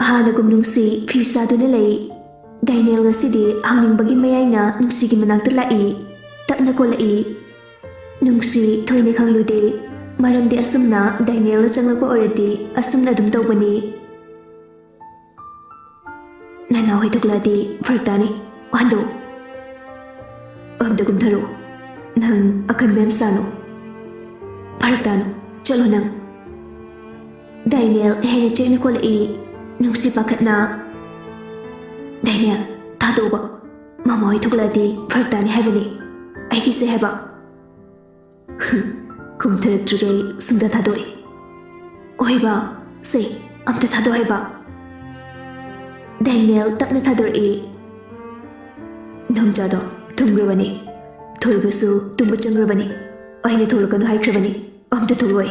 ꯍꯥꯟꯅꯒꯨꯝ ꯅꯨꯡꯁꯤ ꯐꯤ ꯁꯥꯗꯨꯅ ꯂꯩ꯫ ꯗꯥꯏꯅꯦꯜ ꯉꯁꯤꯗꯤ ꯍꯪꯅꯤꯡꯕꯒꯤ ꯃꯌꯥꯏꯅ ꯅꯨꯡꯁꯤꯒꯤ ꯃꯅꯥꯛꯇ ꯂꯥꯛꯏ꯫ ꯇꯞꯅ ꯀꯣꯜꯂꯛꯏ꯫ ꯅꯨꯡꯁꯤ ꯊꯣꯏꯅ ꯈꯪꯂꯨꯗꯦ, ꯃꯔꯝꯗꯤ ꯑꯁꯨꯝꯅ ꯗꯥꯏꯅꯦꯜꯅ ꯆꯪꯂꯛꯄ ꯑꯣꯏꯔꯗꯤ ꯑꯁꯨꯝꯅ ꯑꯗꯨꯝ ꯇꯧꯕꯅꯤ꯫ "ꯅꯅꯥꯎ ꯍꯣꯏ ꯊꯣꯛꯂꯛꯑꯗꯤ ꯐꯔꯛ ꯇꯥꯅꯤ, ꯋꯥꯍꯟꯗꯣꯛꯎ꯫" "ꯑꯝꯇ ꯀꯨꯝꯊꯔꯛꯎ, ꯅꯪ ꯑꯀꯟꯕ ꯌꯥꯝ ꯁꯥꯅꯨ, ꯐꯔꯛ ꯇꯥꯅꯨ, ꯆꯠꯂꯣ ꯅꯪ꯫" ꯗꯥꯏꯅꯦꯜ ꯍꯦꯟꯅ ꯆꯦꯠꯅ ꯀꯣꯜꯂꯛꯏ꯫ ꯅꯨꯡꯁꯤ ꯄꯥꯈꯠꯅ, "ꯗꯥꯏꯅꯦꯜ, ꯊꯥꯗꯣꯛꯎꯕ, ꯃꯃꯥ ꯍꯣꯏ ꯊꯣꯛꯂꯛꯑꯗꯤ ꯐꯔꯛ ꯇꯥꯅꯤ ꯍꯥꯏꯕꯅꯤ, ꯑꯩꯒꯤꯁꯦ ꯍꯥꯏꯕ꯫" "ꯀꯨꯝꯊꯔꯛꯇ꯭ꯔꯤꯈꯩ ꯁꯨꯡꯊꯥ ꯊꯥꯗꯣꯛꯑꯣꯏ꯫" "ꯑꯣꯏꯕ, ꯁꯦ, ꯑꯝꯇ ꯊꯥꯗꯣꯛꯑꯣ ꯍꯥꯏꯕ꯫" ꯗꯥꯏꯅꯦꯜ ꯇꯞꯅ ꯊꯥꯗꯣꯔꯛꯏ꯫ "ꯅꯝꯖꯥꯗꯣ ꯊꯨꯝꯈ꯭ꯔꯕꯅꯤ, ꯊꯣꯏꯕꯁꯨ ꯇꯨꯝꯕ ꯆꯪꯈ꯭ꯔꯕꯅꯤ, ꯑꯩꯅ ꯊꯣꯛꯂꯛꯀꯅꯨ ꯍꯥꯏꯈ꯭ꯔꯕꯅꯤ, ꯑꯝꯇ ꯊꯣꯛꯂꯛꯑꯣꯏ꯫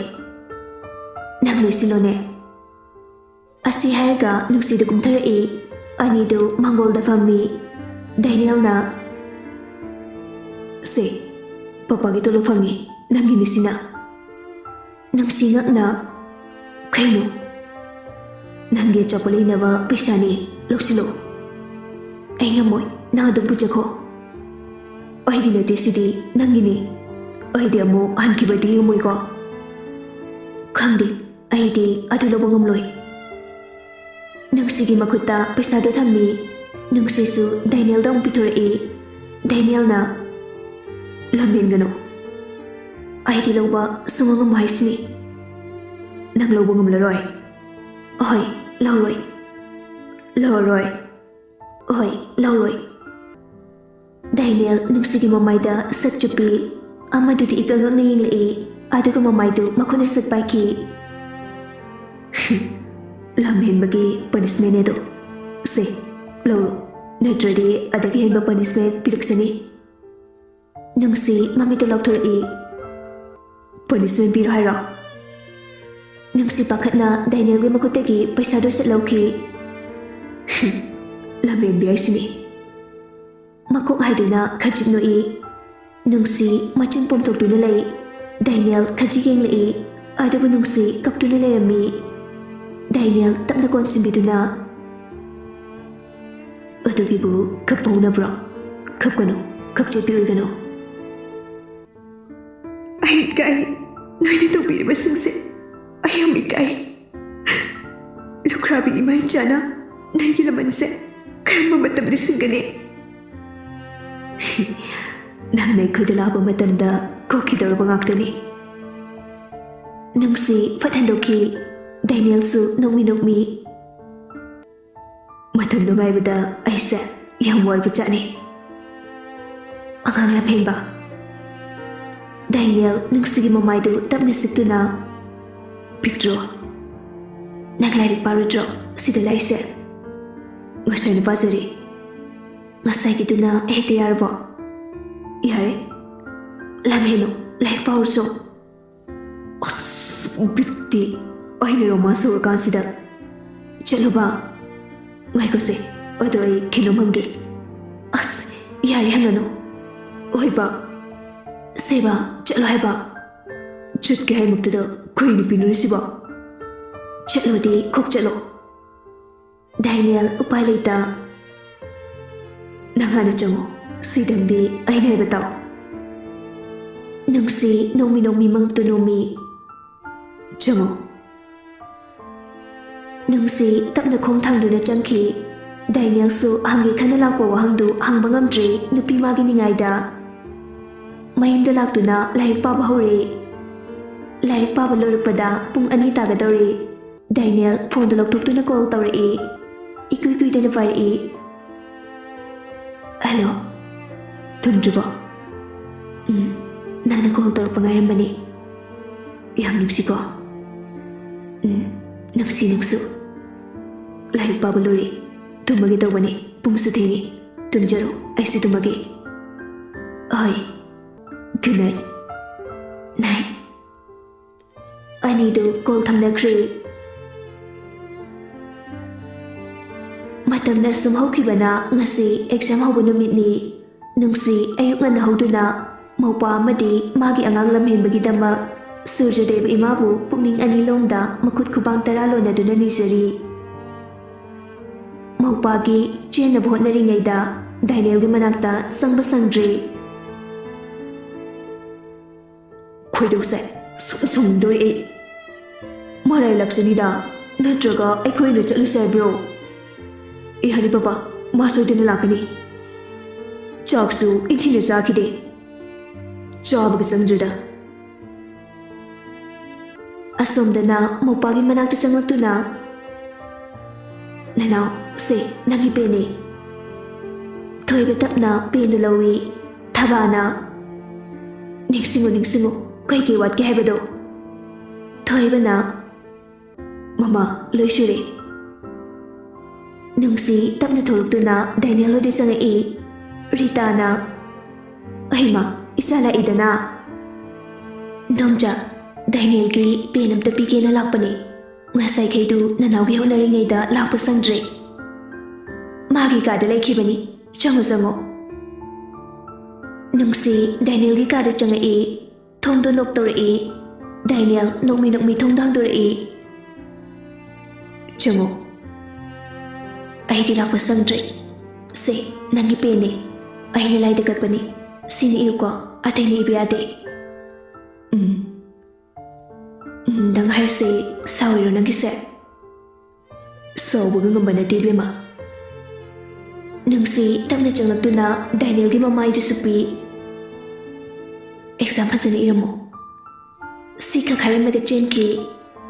ꯅꯪ ꯂꯣꯏꯁꯤꯜꯂꯣꯅꯦ꯫" ꯑꯁꯤ ꯍꯥꯏꯔꯒ ꯅꯨꯡꯁꯤꯗꯨ ꯀꯨꯝꯊꯔꯛꯏ꯫ ꯑꯅꯤꯗꯨ ꯃꯥꯡꯒꯣꯜꯗ ꯐꯝꯃꯤ꯫ ꯗꯥꯏꯅꯦꯜꯅ, "ꯁꯦ, ꯄꯄꯥꯒꯤ ꯇꯣꯂꯣꯞ ꯐꯪꯉꯤ, ꯅꯪꯒꯤꯅꯤ ꯁꯤꯅ꯫" ꯅꯨꯡꯁꯤ ꯉꯛꯅ, "ꯀꯩꯅꯣ?" "ꯅꯪꯒꯤ ꯑꯆꯥꯄꯣꯠ ꯂꯩꯅꯕ ꯄꯩꯁꯥꯅꯤ, ꯂꯧꯁꯤꯜꯂꯣ꯫" "ꯑꯩ ꯉꯝꯃꯣꯏ, ꯅꯪ ꯑꯗꯨꯝ ꯄꯨꯖꯈꯣ꯫" "ꯑꯩꯒꯤ ꯅꯠꯇꯦ ꯁꯤꯗꯤ, ꯅꯪꯒꯤꯅꯤ꯫ ꯑꯩꯗꯤ ꯑꯃꯨꯛ ꯍꯟꯈꯤꯕꯗꯤ ꯉꯝꯃꯣꯏꯀꯣ꯫" "ꯈꯪꯗꯦ, ꯑꯩꯗꯤ ꯑꯗꯨ ꯂꯧꯕ ꯉꯝꯂꯣꯏ꯫" ꯅꯨꯡꯁꯤꯒꯤ ꯃꯈꯨꯠꯇ ꯄꯩꯁꯥꯗꯨ ꯊꯝꯃꯤ꯫ ꯅꯨꯡꯁꯤꯁꯨ ꯗꯦꯅꯤꯌꯦꯜꯗ ꯑꯃꯨꯛ ꯄꯤꯊꯣꯔꯛꯏ꯫ ꯗꯦꯅꯤꯌꯦꯜꯅ, "ꯂꯝꯍꯦꯟꯒꯅꯨ, ꯑꯩꯗꯤ ꯂꯧꯕ ꯁꯨꯡꯉꯝ ꯉꯝꯃꯣꯏ ꯍꯥꯏꯁꯤꯅꯤ꯫" ꯅꯪ ꯂꯧꯕ ꯉꯝꯂꯔꯣꯏ꯫ ꯑꯍꯣꯏ, ꯂꯧꯔꯣꯏ꯫ ꯂꯧꯔꯣꯏ꯫ ꯑꯍꯣꯏ, ꯂꯧꯔꯣꯏ꯫ ꯗꯥꯏꯅꯦꯜ ꯅꯨꯡꯁꯤꯒꯤ ꯃꯃꯥꯏꯗ ꯁꯛ ꯆꯨꯞꯄꯤ, ꯑꯃꯗꯨꯗꯤ ꯏꯀꯪ ꯀꯪꯅ ꯌꯦꯡꯂꯛꯏ, ꯑꯗꯨꯒ ꯃꯃꯥꯏꯗꯨ ꯃꯈꯨꯠꯅ ꯁꯠ ꯄꯥꯏꯈꯤ꯫ "ꯂꯝ ꯍꯦꯟꯕꯒꯤ punishment ꯑꯗꯣ꯫ ꯁꯦ, ꯂꯧꯔꯣ, ꯅꯠꯇ꯭ꯔꯗꯤ ꯑꯗꯒꯤ ꯍꯦꯟꯕ punishment ꯄꯤꯔꯛꯁꯅꯤ꯫" ꯅꯨꯡꯁꯤ ꯃꯃꯤꯠꯇ ꯂꯥꯎꯊꯣꯔꯛꯏ꯫ "Punishment ꯄꯤꯔꯣ ꯍꯥꯏꯔꯣ?" ꯅꯨꯡꯁꯤ ꯄꯥꯈꯠꯅ ꯗꯥꯏꯅꯦꯜꯒꯤ ꯃꯈꯨꯠꯇꯒꯤ ꯄꯩꯁꯥꯗꯨ ꯁꯠ ꯂꯧꯈꯤ꯫ "ꯂꯝꯍꯦꯟꯕꯤ ꯍꯥꯏꯁꯤꯅꯤ꯫" ꯃꯀꯣꯛ ꯍꯥꯏꯗꯨꯅ ꯈꯖꯤꯛ ꯅꯣꯛꯏ꯫ ꯅꯨꯡꯁꯤ ꯃꯆꯤꯟ ꯄꯣꯝꯊꯣꯛꯇꯨꯅ ꯂꯩ꯫ ꯗꯥꯏꯅꯦꯜ ꯈꯖꯤꯛ ꯌꯦꯡꯂꯛꯏ, ꯑꯗꯨꯕꯨ ꯅꯨꯡꯁꯤ ꯀꯞꯇꯨꯅ ꯂꯩꯔꯝꯃꯤ꯫ ꯗꯥꯏꯅꯦꯜ ꯇꯞꯅ ꯀꯣꯟꯁꯤꯟꯕꯤꯗꯨꯅ, "ꯑꯗꯨꯒꯤꯕꯨ ꯀꯞꯄ ꯍꯧꯅꯕ꯭ꯔꯣ? ꯀꯞꯀꯅꯨ, ꯀꯞꯆꯦꯠꯄꯤ ꯑꯣꯏꯒꯅꯨ꯫" "ꯑꯩ ꯏꯀꯥꯏ, ꯅꯣꯏꯅ ꯇꯧꯕꯤꯔꯤꯕꯁꯤꯡꯁꯦ ꯑꯩ ꯌꯥꯝ ꯏꯀꯥꯏ꯫ ꯂꯨꯈ꯭ꯔꯥꯕꯤ ꯏꯃꯥ ꯏꯆꯥꯅ ꯅꯣꯏꯒꯤ ꯂꯃꯟꯁꯦ ꯀꯔꯝꯕ ꯃꯇꯝꯗ ꯁꯤꯡꯒꯅꯤ?" "ꯅꯪꯅ ꯑꯩꯈꯣꯏꯗ ꯂꯥꯛꯄ ꯃꯇꯝꯗ ꯀꯣꯛꯈꯤꯗꯧꯔꯕ ꯉꯥꯛꯇꯅꯤ꯫" ꯅꯨꯡꯁꯤ ꯐꯠ ꯍꯟꯗꯣꯛꯈꯤ꯫ ꯗꯥꯏꯅꯦꯜꯁꯨ ꯅꯣꯛꯃꯤ ꯅꯣꯛꯃꯤ꯫ "ꯃꯇꯝꯗꯣ ꯉꯥꯏꯕꯗ ꯑꯩꯁꯦ ꯌꯥꯝ ꯋꯥꯔꯕ ꯖꯥꯠꯅꯤ, ꯑꯉꯥꯡ ꯂꯝꯍꯦꯟꯕ꯫" ꯗꯥꯏꯅꯦꯜ ꯅꯨꯡꯁꯤꯒꯤ ꯃꯃꯥꯏꯗꯨ ꯇꯞꯅ ꯁꯤꯠꯇꯨꯅ, "ꯄꯤꯛꯇ꯭ꯔꯨ, ꯅꯪ ꯂꯥꯏꯔꯤꯛ ꯄꯥꯔꯣꯏꯗ꯭ꯔꯣ ꯁꯤꯗ ꯂꯥꯛꯏꯁꯦ? ꯉꯁꯥꯏꯅ ꯄꯥꯖꯔꯦ꯫ ꯉꯁꯥꯏꯒꯤꯗꯨꯅ ꯍꯦꯛꯇ ꯌꯥꯔꯕꯣ? ꯌꯥꯔꯦ, ꯂꯝꯍꯦꯟꯅꯨ, ꯂꯥꯏꯔꯤꯛ ꯄꯥꯎ ꯆꯣ꯫" "ꯑꯁ, ꯕꯤꯠꯇꯤ꯫ ꯑꯩꯅ romance ꯍꯧꯔꯀꯥꯟꯁꯤꯗ꯫ ꯆꯠꯂꯣꯕ꯫ ꯉꯥꯏꯈꯣꯁꯦ, ꯑꯗꯣ ꯑꯩ ꯀꯩꯅꯣꯝ ꯍꯪꯒꯦ꯫" "ꯑꯁ, ꯌꯥꯔꯦ, ꯍꯪꯒꯅꯨ꯫" "ꯍꯣꯏꯕ꯫ ꯁꯦꯕ, ꯆꯠꯂꯣ ꯍꯥꯏꯕ꯫" "ꯆꯠꯀꯦ ꯍꯥꯏꯃꯛꯇꯗ ꯀꯩ ꯅꯨꯄꯤꯅꯣꯅꯦ ꯁꯤꯕꯣ? ꯆꯠꯂꯣꯗꯤ ꯈꯣꯛ ꯆꯠꯂꯣ꯫" ꯗꯥꯏꯅꯦꯜ ꯎꯄꯥꯏ ꯂꯩꯇ꯫ "ꯅꯪ ꯍꯥꯟꯅ ꯆꯪꯉꯣ, ꯁꯤꯗꯪꯗꯤ ꯑꯩꯅ ꯍꯥꯏꯕ ꯇꯥꯎ꯫" ꯅꯨꯡꯁꯤ ꯅꯣꯡꯃꯤ ꯅꯣꯡꯃꯤ ꯃꯉꯛꯇꯨ ꯅꯣꯝꯃꯤ꯫ "ꯆꯪꯉꯣ꯫" ꯅꯨꯡꯁꯤ ꯇꯞꯅ ꯈꯣꯡ ꯊꯥꯡꯗꯨꯅ ꯆꯪꯈꯤ꯫ ꯗꯥꯏꯅꯦꯜꯁꯨ ꯍꯪꯒꯦ ꯈꯟꯅ ꯂꯥꯛꯄ ꯋꯥꯍꯪꯗꯨ ꯍꯪꯕ ꯉꯝꯗ꯭ꯔꯦ ꯅꯨꯄꯤ ꯃꯥꯒꯤ ꯅꯤꯡꯉꯥꯏꯗ꯫ ꯃꯌꯨꯝꯗ ꯂꯥꯛꯇꯨꯅ ꯂꯥꯏꯔꯤꯛ ꯄꯥꯕ ꯍꯧꯔꯦ꯫ ꯂꯥꯏꯔꯤꯛ ꯄꯥꯕ ꯂꯣꯏꯔꯛꯄꯗ ꯄꯨꯡ ꯑꯅꯤ ꯇꯥꯒꯗꯧꯔꯦ꯫ ꯗꯥꯏꯅꯦꯜ ꯐꯣꯟꯗꯣ ꯂꯧꯊꯣꯛꯇꯨꯅ ꯀꯣꯜ ꯇꯧꯔꯛꯏ꯫ ꯏꯀꯨꯏ ꯀꯨꯏꯗꯅ ꯄꯥꯏꯔꯛꯏ꯫ "ꯍꯜꯂꯣ, ꯊꯨꯝꯗ꯭ꯔꯤꯕꯣ?" "ꯎꯝ, ꯅꯪꯅ ꯀꯣꯜ ꯇꯧꯔꯛꯄ ꯉꯥꯏꯔꯝꯕꯅꯦ꯫ ꯌꯥꯝ ꯅꯨꯡꯁꯤꯀꯣ?" "ꯎꯝ, ꯅꯨꯡꯁꯤ ꯅꯪꯁꯨ꯫ ꯂꯥꯏꯔꯤꯛ ꯄꯥꯕ ꯂꯣꯏꯔꯦ, ꯇꯨꯝꯃꯒꯦ ꯇꯧꯕꯅꯦ, ꯄꯨꯡꯁꯨ ꯊꯦꯡꯉꯦ꯫ ꯇꯨꯝꯖꯔꯣ, ꯑꯩꯁꯨ ꯇꯨꯝꯃꯒꯦ꯫ ꯍꯣꯏ, good night, night." ꯑꯅꯤꯗꯨ ꯀꯣꯜ ꯊꯝꯅꯈ꯭ꯔꯦ꯫ ꯃꯇꯝꯅ ꯁꯨꯝ ꯍꯧꯈꯤꯕꯅ ꯉꯁꯤ ꯑꯦꯛꯖꯥꯝ ꯍꯧꯕ ꯅꯨꯃꯤꯠꯅꯤ꯫ ꯅꯨꯡꯁꯤ ꯑꯌꯨꯛ ꯉꯟꯅ ꯍꯧꯗꯨꯅ ꯃꯧꯄꯥ ꯑꯃꯗꯤ ꯃꯥꯒꯤ ꯑꯉꯥꯡ ꯂꯝꯍꯦꯟꯕꯒꯤꯗꯃꯛ ꯁꯨꯔꯖꯗꯦꯕ ꯏꯃꯥꯕꯨ ꯄꯨꯛꯅꯤꯡ ꯑꯅꯤ ꯂꯣꯝꯗ ꯃꯈꯨꯠ ꯈꯨꯕꯥꯡ ꯇꯔꯥ ꯂꯣꯟꯅꯗꯨꯅ ꯅꯤꯖꯔꯤ꯫ ꯃꯧꯄꯥꯒꯤ ꯆꯦꯟꯅꯕ ꯍꯣꯠꯅꯔꯤꯉꯩꯗ ꯗꯥꯏꯅꯦꯜꯒꯤ ꯃꯅꯥꯛꯇ ꯆꯪꯕ ꯁꯪꯗ꯭ꯔꯤ꯫ "ꯈꯣꯏꯗꯧꯁꯦ ꯁꯨꯝ ꯁꯨꯝꯗꯣꯔꯛꯑꯦ꯫ ꯃꯔꯥꯏ ꯂꯥꯛꯆꯅꯤꯗ, ꯅꯠꯇ꯭ꯔꯒ ꯑꯩꯈꯣꯏꯅ ꯆꯠꯂꯨꯁꯦ ꯍꯥꯏꯕ꯭ꯔꯣ?" "ꯑꯦ, ꯍꯅꯤ ꯄꯥꯄꯥ, ꯃꯥ ꯁꯣꯏꯗꯅ ꯂꯥꯛꯀꯅꯤ꯫ ꯆꯥꯛꯁꯨ ꯏꯪꯊꯤꯅ ꯆꯥꯈꯤꯗꯦ꯫ ꯆꯥꯕꯒ ꯆꯪꯗ꯭ꯔꯤꯗ꯫" ꯑꯁꯣꯝꯗꯅ ꯃꯧꯄꯥꯒꯤ ꯃꯅꯥꯛꯇ ꯆꯪꯂꯛꯇꯨꯅ, "ꯅꯅꯥꯎ, ꯁꯦ, ꯅꯪꯒꯤ ꯄꯦꯟꯅꯦ꯫" ꯊꯣꯏꯕ ꯇꯞꯅ ꯄꯦꯟꯗꯨ ꯂꯧꯏ꯫ ꯊꯕꯥꯅ, "ꯅꯤꯡꯁꯤꯡꯉꯨ, ꯅꯤꯡꯁꯤꯡꯉꯨ, ꯀꯩ ꯀꯩ ꯋꯥꯠꯀꯦ ꯍꯥꯏꯕꯗꯣ?" ꯊꯣꯏꯕꯅ, "ꯃꯃꯥ, ꯂꯣꯏ ꯁꯨꯔꯦ꯫" ꯅꯨꯡꯁꯤ ꯇꯞꯅ ꯊꯣꯛꯂꯛꯇꯨꯅ ꯗꯥꯏꯅꯦꯜ ꯍꯣꯏꯗ ꯆꯪꯉꯛꯏ꯫ ꯔꯤꯇꯥꯅ, "ꯑꯍꯩꯃ, ꯏꯆꯥ ꯂꯥꯛꯏꯗꯅ꯫" "ꯗꯣꯝꯆꯥ, ꯗꯥꯏꯅꯦꯜꯒꯤ ꯄꯦꯟ ꯑꯝꯇ ꯄꯤꯒꯦꯅ ꯂꯥꯛꯄꯅꯦ꯫ ꯉꯁꯥꯏꯈꯩꯗꯨ ꯅꯅꯥꯎꯒꯤ ꯍꯣꯠꯅꯔꯤꯉꯩꯗ ꯂꯥꯛꯄ ꯁꯪꯗ꯭ꯔꯦ꯫ ꯃꯥꯒꯤ ꯀꯥꯗ ꯂꯩꯈꯤꯕꯅꯤ꯫ ꯆꯪꯉꯣ, ꯆꯪꯉꯣ꯫" ꯅꯨꯡꯁꯤ ꯗꯥꯏꯅꯦꯜꯒꯤ ꯀꯥꯗ ꯆꯪꯉꯛꯏ꯫ ꯊꯣꯡꯗꯣ ꯅꯣꯛ ꯇꯧꯔꯛꯏ꯫ ꯗꯥꯏꯅꯦꯜ ꯅꯣꯛꯃꯤ ꯅꯣꯛꯃꯤ ꯊꯣꯡꯗꯣ ꯍꯥꯡꯗꯣꯔꯛꯏ꯫ "ꯆꯪꯉꯣ꯫ ꯑꯩꯗꯤ ꯂꯥꯛꯄ ꯁꯪꯗ꯭ꯔꯦ꯫ ꯁꯦ, ꯅꯪꯒꯤ ꯄꯦꯟꯅꯦ꯫ ꯑꯩꯅ ꯂꯥꯏꯗ ꯀꯠꯄꯅꯤ꯫ ꯁꯤꯅ ꯏꯌꯨꯀꯣ, ꯑꯇꯩꯅ ꯏꯕ ꯌꯥꯗꯦ꯫" "ꯎꯝ꯫ ꯎꯝ, ꯅꯪ ꯍꯥꯏꯁꯦ ꯁꯥꯎꯔꯤꯔꯣ ꯅꯪꯒꯤꯁꯦ?" "ꯁꯥꯎꯕꯒ ꯉꯝꯕ ꯅꯠꯇꯦ, ꯏꯕꯦꯝꯃ꯫" ꯅꯨꯡꯁꯤ ꯇꯞꯅ ꯆꯪꯂꯛꯇꯨꯅ ꯗꯥꯏꯅꯦꯜꯒꯤ ꯃꯃꯥꯏꯗꯨꯁꯨ ꯄꯤ꯫ "ꯑꯦꯛꯖꯥꯝ ꯐꯖꯅ ꯏꯔꯝꯃꯣ꯫ ꯁꯤ ꯈꯛ ꯍꯥꯏꯔꯝꯂꯒ ꯆꯦꯟꯈꯤ꯫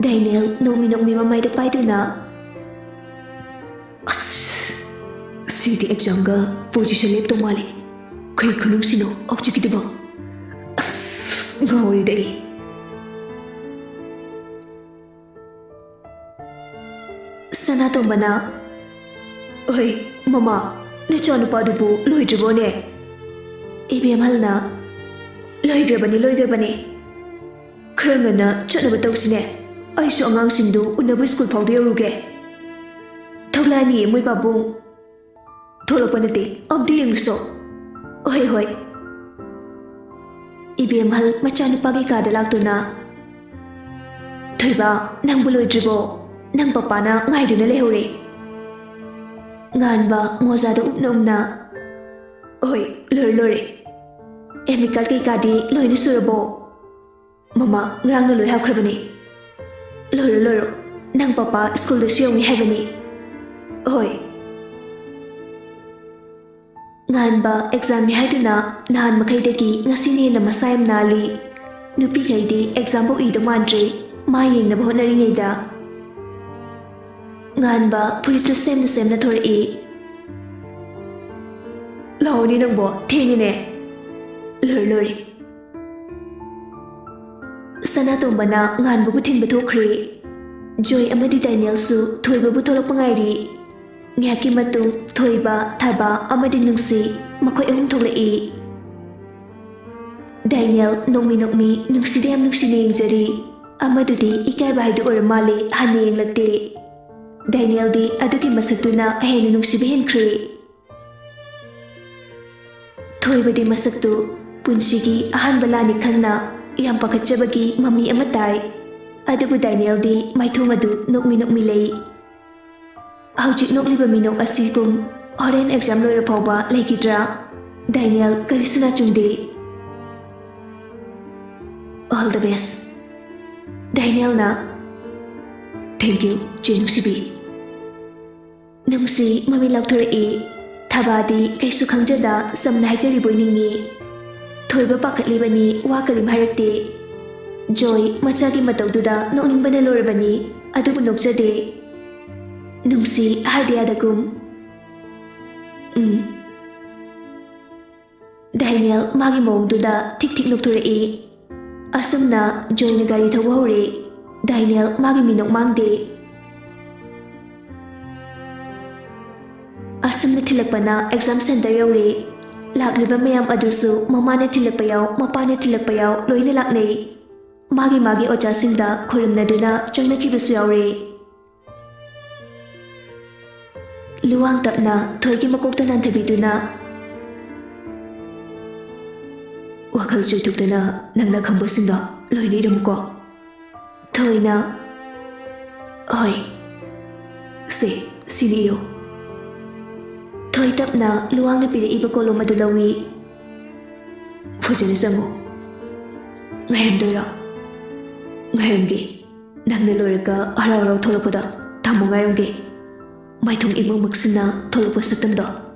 ꯗꯥꯏꯅꯦꯜ ꯅꯣꯡꯃꯤ ꯅꯣꯡꯃꯤ ꯃꯃꯥꯏꯗ ꯄꯥꯏꯗꯨꯅ, "ꯑꯁ, ꯁꯤꯗꯤ ꯑꯦꯛꯖꯥꯝꯒ ꯄꯣꯖꯤꯁꯟ ꯂꯦꯞꯇꯧ ꯃꯥꯜꯂꯦ꯫ ꯀꯩ ꯈꯨꯅꯨꯡꯁꯤꯅꯣ ꯍꯧꯖꯤꯛꯀꯤꯗꯨꯕꯣ? ꯑꯁ, ꯉꯥꯎꯔꯦꯗ ꯑꯩ!" ꯁꯅꯥꯇꯣꯝꯕꯅ, "ꯑꯣꯏ, ꯃꯃꯥ, ꯅꯆꯥꯅꯨꯄꯥꯗꯨꯕꯨ ꯂꯣꯏꯗ꯭ꯔꯤꯕꯣꯅꯦ?" ꯏꯕꯦꯝꯍꯜꯅ, "ꯂꯣꯏꯈ꯭ꯔꯕꯅꯤ, ꯂꯣꯏꯈ꯭ꯔꯕꯅꯤ꯫ ꯈꯔ ꯉꯟꯅ ꯆꯠꯅꯕ ꯇꯧꯁꯤꯅꯦ꯫ ꯑꯩꯁꯨ ꯑꯉꯥꯡꯁꯤꯡꯗꯨ ꯎꯅꯕ ꯁ꯭ꯀꯨꯜ ꯐꯥꯎꯗ ꯌꯧꯔꯨꯒꯦ꯫ ꯊꯣꯛꯂꯛꯑꯅꯤꯌꯦ ꯃꯣꯏ ꯄꯥꯕꯨꯡ꯫ ꯊꯣꯛꯂꯛꯄ ꯅꯠꯇꯦ, ꯑꯝꯇ ꯌꯦꯡꯉꯨꯁꯣ꯫ ꯍꯣꯏ, ꯍꯣꯏ꯫" ꯏꯕꯦꯝꯍꯜ ꯃꯆꯥꯅꯨꯄꯥꯒꯤ ꯀꯥꯗ ꯂꯥꯛꯇꯨꯅ, "ꯊꯣꯏꯕ, ꯅꯪꯕꯨ ꯂꯣꯏꯗ꯭ꯔꯤꯕꯣ? ꯅꯪ ꯄꯄꯥꯅ ꯉꯥꯏꯗꯨꯅ ꯂꯩꯍꯧꯔꯦ꯫" ꯉꯥꯟꯕ ꯃꯣꯖꯥꯗ ꯎꯞꯅ ꯎꯞꯅ, "ꯍꯣꯏ, ꯂꯣꯏꯔꯦ, ꯂꯣꯏꯔꯦ꯫ ꯑꯦꯗꯃꯤꯠ ꯀꯥꯔꯗ ꯀꯩꯀꯥꯗꯤ ꯂꯣꯏꯅ ꯁꯨꯔꯕꯣ?" "ꯃꯃꯥ, ꯉꯔꯥꯡꯅ ꯂꯣꯏ ꯍꯥꯞꯈ꯭ꯔꯕꯅꯤ꯫" "ꯂꯣꯏꯔꯣ, ꯂꯣꯏꯔꯣ꯫ ꯅꯪ ꯄꯄꯥ ꯁ꯭ꯀꯨꯜꯗꯁꯨ ꯌꯧꯅꯤ ꯍꯥꯏꯕꯅꯤ꯫" "ꯍꯣꯏ꯫" ꯉꯥꯟꯕ ꯑꯦꯛꯖꯥꯝꯅꯤ ꯍꯥꯏꯗꯨꯅ ꯅꯍꯥꯟ ꯃꯈꯩꯗꯒꯤ ꯉꯁꯤꯅ ꯍꯦꯟꯅ ꯃꯁꯥ ꯌꯥꯝ ꯅꯥꯜꯂꯤ꯫ ꯅꯨꯄꯤꯈꯩꯗꯤ ꯑꯦꯛꯖꯥꯝꯕꯨ ꯏꯗꯧ ꯃꯥꯟꯗ꯭ꯔꯦ, ꯃꯥ ꯌꯦꯡꯅꯕ ꯍꯣꯠꯅꯔꯤꯉꯩꯗ꯫ ꯉꯥꯟꯕ ꯐꯨꯔꯤꯠꯇꯨ ꯁꯦꯝꯅ ꯁꯦꯝꯅ ꯊꯣꯔꯛꯏ꯫ "ꯂꯥꯛꯑꯣꯅꯦ ꯅꯪꯕꯣ, ꯊꯦꯡꯉꯦꯅꯦ꯫" "ꯂꯣꯏꯔꯦ, ꯂꯣꯏꯔꯦ꯫" ꯁꯅꯥꯇꯣꯝꯕꯅ ꯉꯥꯟꯕꯕꯨ ꯊꯤꯟꯕ ꯊꯣꯛꯈ꯭ꯔꯦ꯫ ꯖꯣꯏ ꯑꯃꯗꯤ ꯗꯥꯏꯅꯦꯜꯁꯨ ꯊꯣꯏꯕꯕꯨ ꯊꯣꯛꯂꯛꯄ ꯉꯥꯏꯔꯤ꯫ ꯉꯥꯏꯍꯥꯛꯀꯤ ꯃꯇꯨꯡ ꯊꯣꯏꯕ, ꯊꯥꯕ ꯑꯃꯗꯤ ꯅꯨꯡꯁꯤ ꯃꯈꯣꯏ ꯑꯍꯨꯝ ꯊꯣꯛꯂꯛꯏ꯫ ꯗꯥꯏꯅꯦꯜ ꯅꯣꯡꯃꯤ ꯅꯣꯡꯃꯤ ꯅꯨꯡꯁꯤꯗ ꯌꯥꯝ ꯅꯨꯡꯁꯤꯅ ꯌꯦꯡꯖꯔꯤ꯫ ꯑꯃꯗꯨꯗꯤ ꯏꯀꯥꯏꯕ ꯍꯥꯏꯗꯨ ꯑꯣꯏꯔ ꯃꯥꯜꯂꯦ, ꯍꯟꯅ ꯌꯦꯡꯂꯛꯇꯦ꯫ ꯗꯥꯏꯅꯦꯜꯗꯤ ꯑꯗꯨꯒꯤ ꯃꯁꯛꯇꯨꯅ ꯍꯦꯟꯅ ꯅꯨꯡꯁꯤꯕ ꯍꯦꯟꯈ꯭ꯔꯦ꯫ ꯊꯣꯏꯕꯗꯤ ꯃꯁꯛꯇꯨ ꯄꯨꯟꯁꯤꯒꯤ ꯑꯍꯥꯟꯕ ꯂꯥꯟꯅꯤ ꯈꯟꯅ ꯌꯥꯝ ꯄꯥꯈꯠꯆꯕꯒꯤ ꯃꯃꯤ ꯑꯃ ꯇꯥꯏ꯫ ꯑꯗꯨꯕꯨ ꯗꯥꯏꯅꯦꯜꯗꯤ ꯃꯥꯏꯊꯣꯡ ꯑꯗꯨ ꯅꯣꯛꯃꯤ ꯅꯣꯛꯃꯤ ꯂꯩ꯫ ꯍꯧꯖꯤꯛ ꯅꯣꯛꯂꯤꯕ ꯃꯤꯅꯣꯛ ꯑꯁꯤꯒꯨꯝ ꯍꯣꯔꯦꯟ ꯑꯦꯛꯖꯥꯝ ꯂꯣꯏꯔ ꯐꯥꯎꯕ ꯂꯩꯈꯤꯗ꯭ꯔꯥ? ꯗꯥꯏꯅꯦꯜ ꯀꯔꯤꯁꯨ ꯅꯥꯆꯨꯡꯗꯦ꯫ "All the best꯫" ꯗꯥꯏꯅꯦꯜꯅ, "Thank you, ꯆꯦ ꯅꯨꯡꯁꯤꯕꯤ꯫" ꯅꯨꯡꯁꯤ ꯃꯃꯤꯠ ꯂꯥꯎꯊꯣꯔꯛꯏ꯫ ꯊꯕꯥꯗꯤ ꯀꯩꯁꯨ ꯈꯪꯖꯗ ꯆꯝꯅ ꯍꯥꯏꯖꯔꯤꯕꯣꯏ ꯅꯤꯡꯏ꯫ ꯊꯣꯏꯕ ꯄꯥꯈꯠꯂꯤꯕꯅꯤ, ꯋꯥ ꯀꯔꯤꯝ ꯍꯥꯏꯔꯛꯇꯦ꯫ ꯖꯣꯏ ꯃꯆꯥꯒꯤ ꯃꯇꯧꯗꯨꯗ ꯅꯣꯛꯅꯤꯡꯕꯅ ꯂꯣꯏꯔꯕꯅꯤ, ꯑꯗꯨꯕꯨ ꯅꯣꯛꯆꯗꯦ꯫ ꯅꯨꯡꯁꯤ ꯍꯥꯏꯗ ꯌꯥꯗꯒꯨꯝ꯫ ꯎꯝ꯫ ꯗꯥꯏꯅꯦꯜ ꯃꯥꯒꯤ ꯃꯑꯣꯡꯗꯨꯗ ꯊꯤꯛ ꯊꯤꯛ ꯅꯣꯛꯊꯣꯔꯛꯏ꯫ ꯑꯁꯨꯝꯅ ꯖꯣꯏꯅ ꯒꯥꯔꯤ ꯊꯧꯕ ꯍꯧꯔꯦ꯫ ꯗꯥꯏꯅꯦꯜ ꯃꯥꯒꯤ ꯃꯤꯅꯣꯛ ꯃꯥꯡꯗꯦ꯫ ꯑꯁꯨꯝꯅ ꯊꯤꯜꯂꯛꯄꯅ ꯑꯦꯛꯖꯥꯝ ꯁꯦꯟꯇꯔ ꯌꯧꯔꯦ꯫ ꯂꯥꯛꯂꯤꯕ ꯃꯌꯥꯝ ꯑꯗꯨꯁꯨ ꯃꯃꯥꯅ ꯊꯤꯜꯂꯛꯄ ꯌꯥꯎ, ꯃꯄꯥꯅ ꯊꯤꯜꯂꯛꯄ ꯌꯥꯎ, ꯂꯣꯏꯅ ꯂꯥꯛꯅꯩ꯫ ꯃꯥꯒꯤ ꯃꯥꯒꯤ ꯑꯣꯖꯥꯁꯤꯡꯗ ꯈꯨꯔꯨꯝꯅꯗꯨꯅ ꯆꯪꯅꯈꯤꯕꯁꯨ ꯌꯥꯎꯔꯦ꯫ ꯂꯨꯋꯥꯡ ꯇꯞꯅ ꯊꯣꯏꯒꯤ ꯃꯀꯣꯛꯇ ꯅꯥꯟꯊꯕꯤꯗꯨꯅ, "ꯋꯥꯈꯜ ꯆꯣꯏꯊꯣꯛꯇꯅ ꯅꯪꯅ ꯈꯪꯕꯁꯤꯡꯗꯣ ꯂꯣꯏꯅ ꯏꯔꯝꯃꯨꯀꯣ꯫" ꯊꯣꯏꯅ, "ꯍꯣꯏ, ꯁꯦ, ꯁꯤꯅ ꯏꯌꯨ꯫" ꯊꯣꯏ ꯇꯞꯅ ꯂꯨꯋꯥꯡꯅ ꯄꯤꯔꯛꯏꯕ ꯀꯣꯂꯣꯝ ꯑꯗꯨ ꯂꯧꯏ꯫ "ꯐꯖꯅ ꯆꯪꯉꯨ꯫ ꯉꯥꯏꯔꯝꯗꯣꯏꯔꯣ?" "ꯉꯥꯏꯔꯝꯒꯦ꯫ ꯅꯪꯅ ꯂꯣꯏꯔꯒ ꯍꯔꯥꯎ ꯍꯔꯥꯎ ꯊꯣꯛꯂꯛꯄꯗ ꯇꯥꯃꯣ ꯉꯥꯏꯔꯝꯒꯦ꯫ ꯃꯥꯏꯊꯣꯡ ꯏꯃꯛ ꯃꯛꯁꯤꯟꯅ ꯊꯣꯛꯂꯛꯄ ꯁꯛꯇꯝꯗꯣ,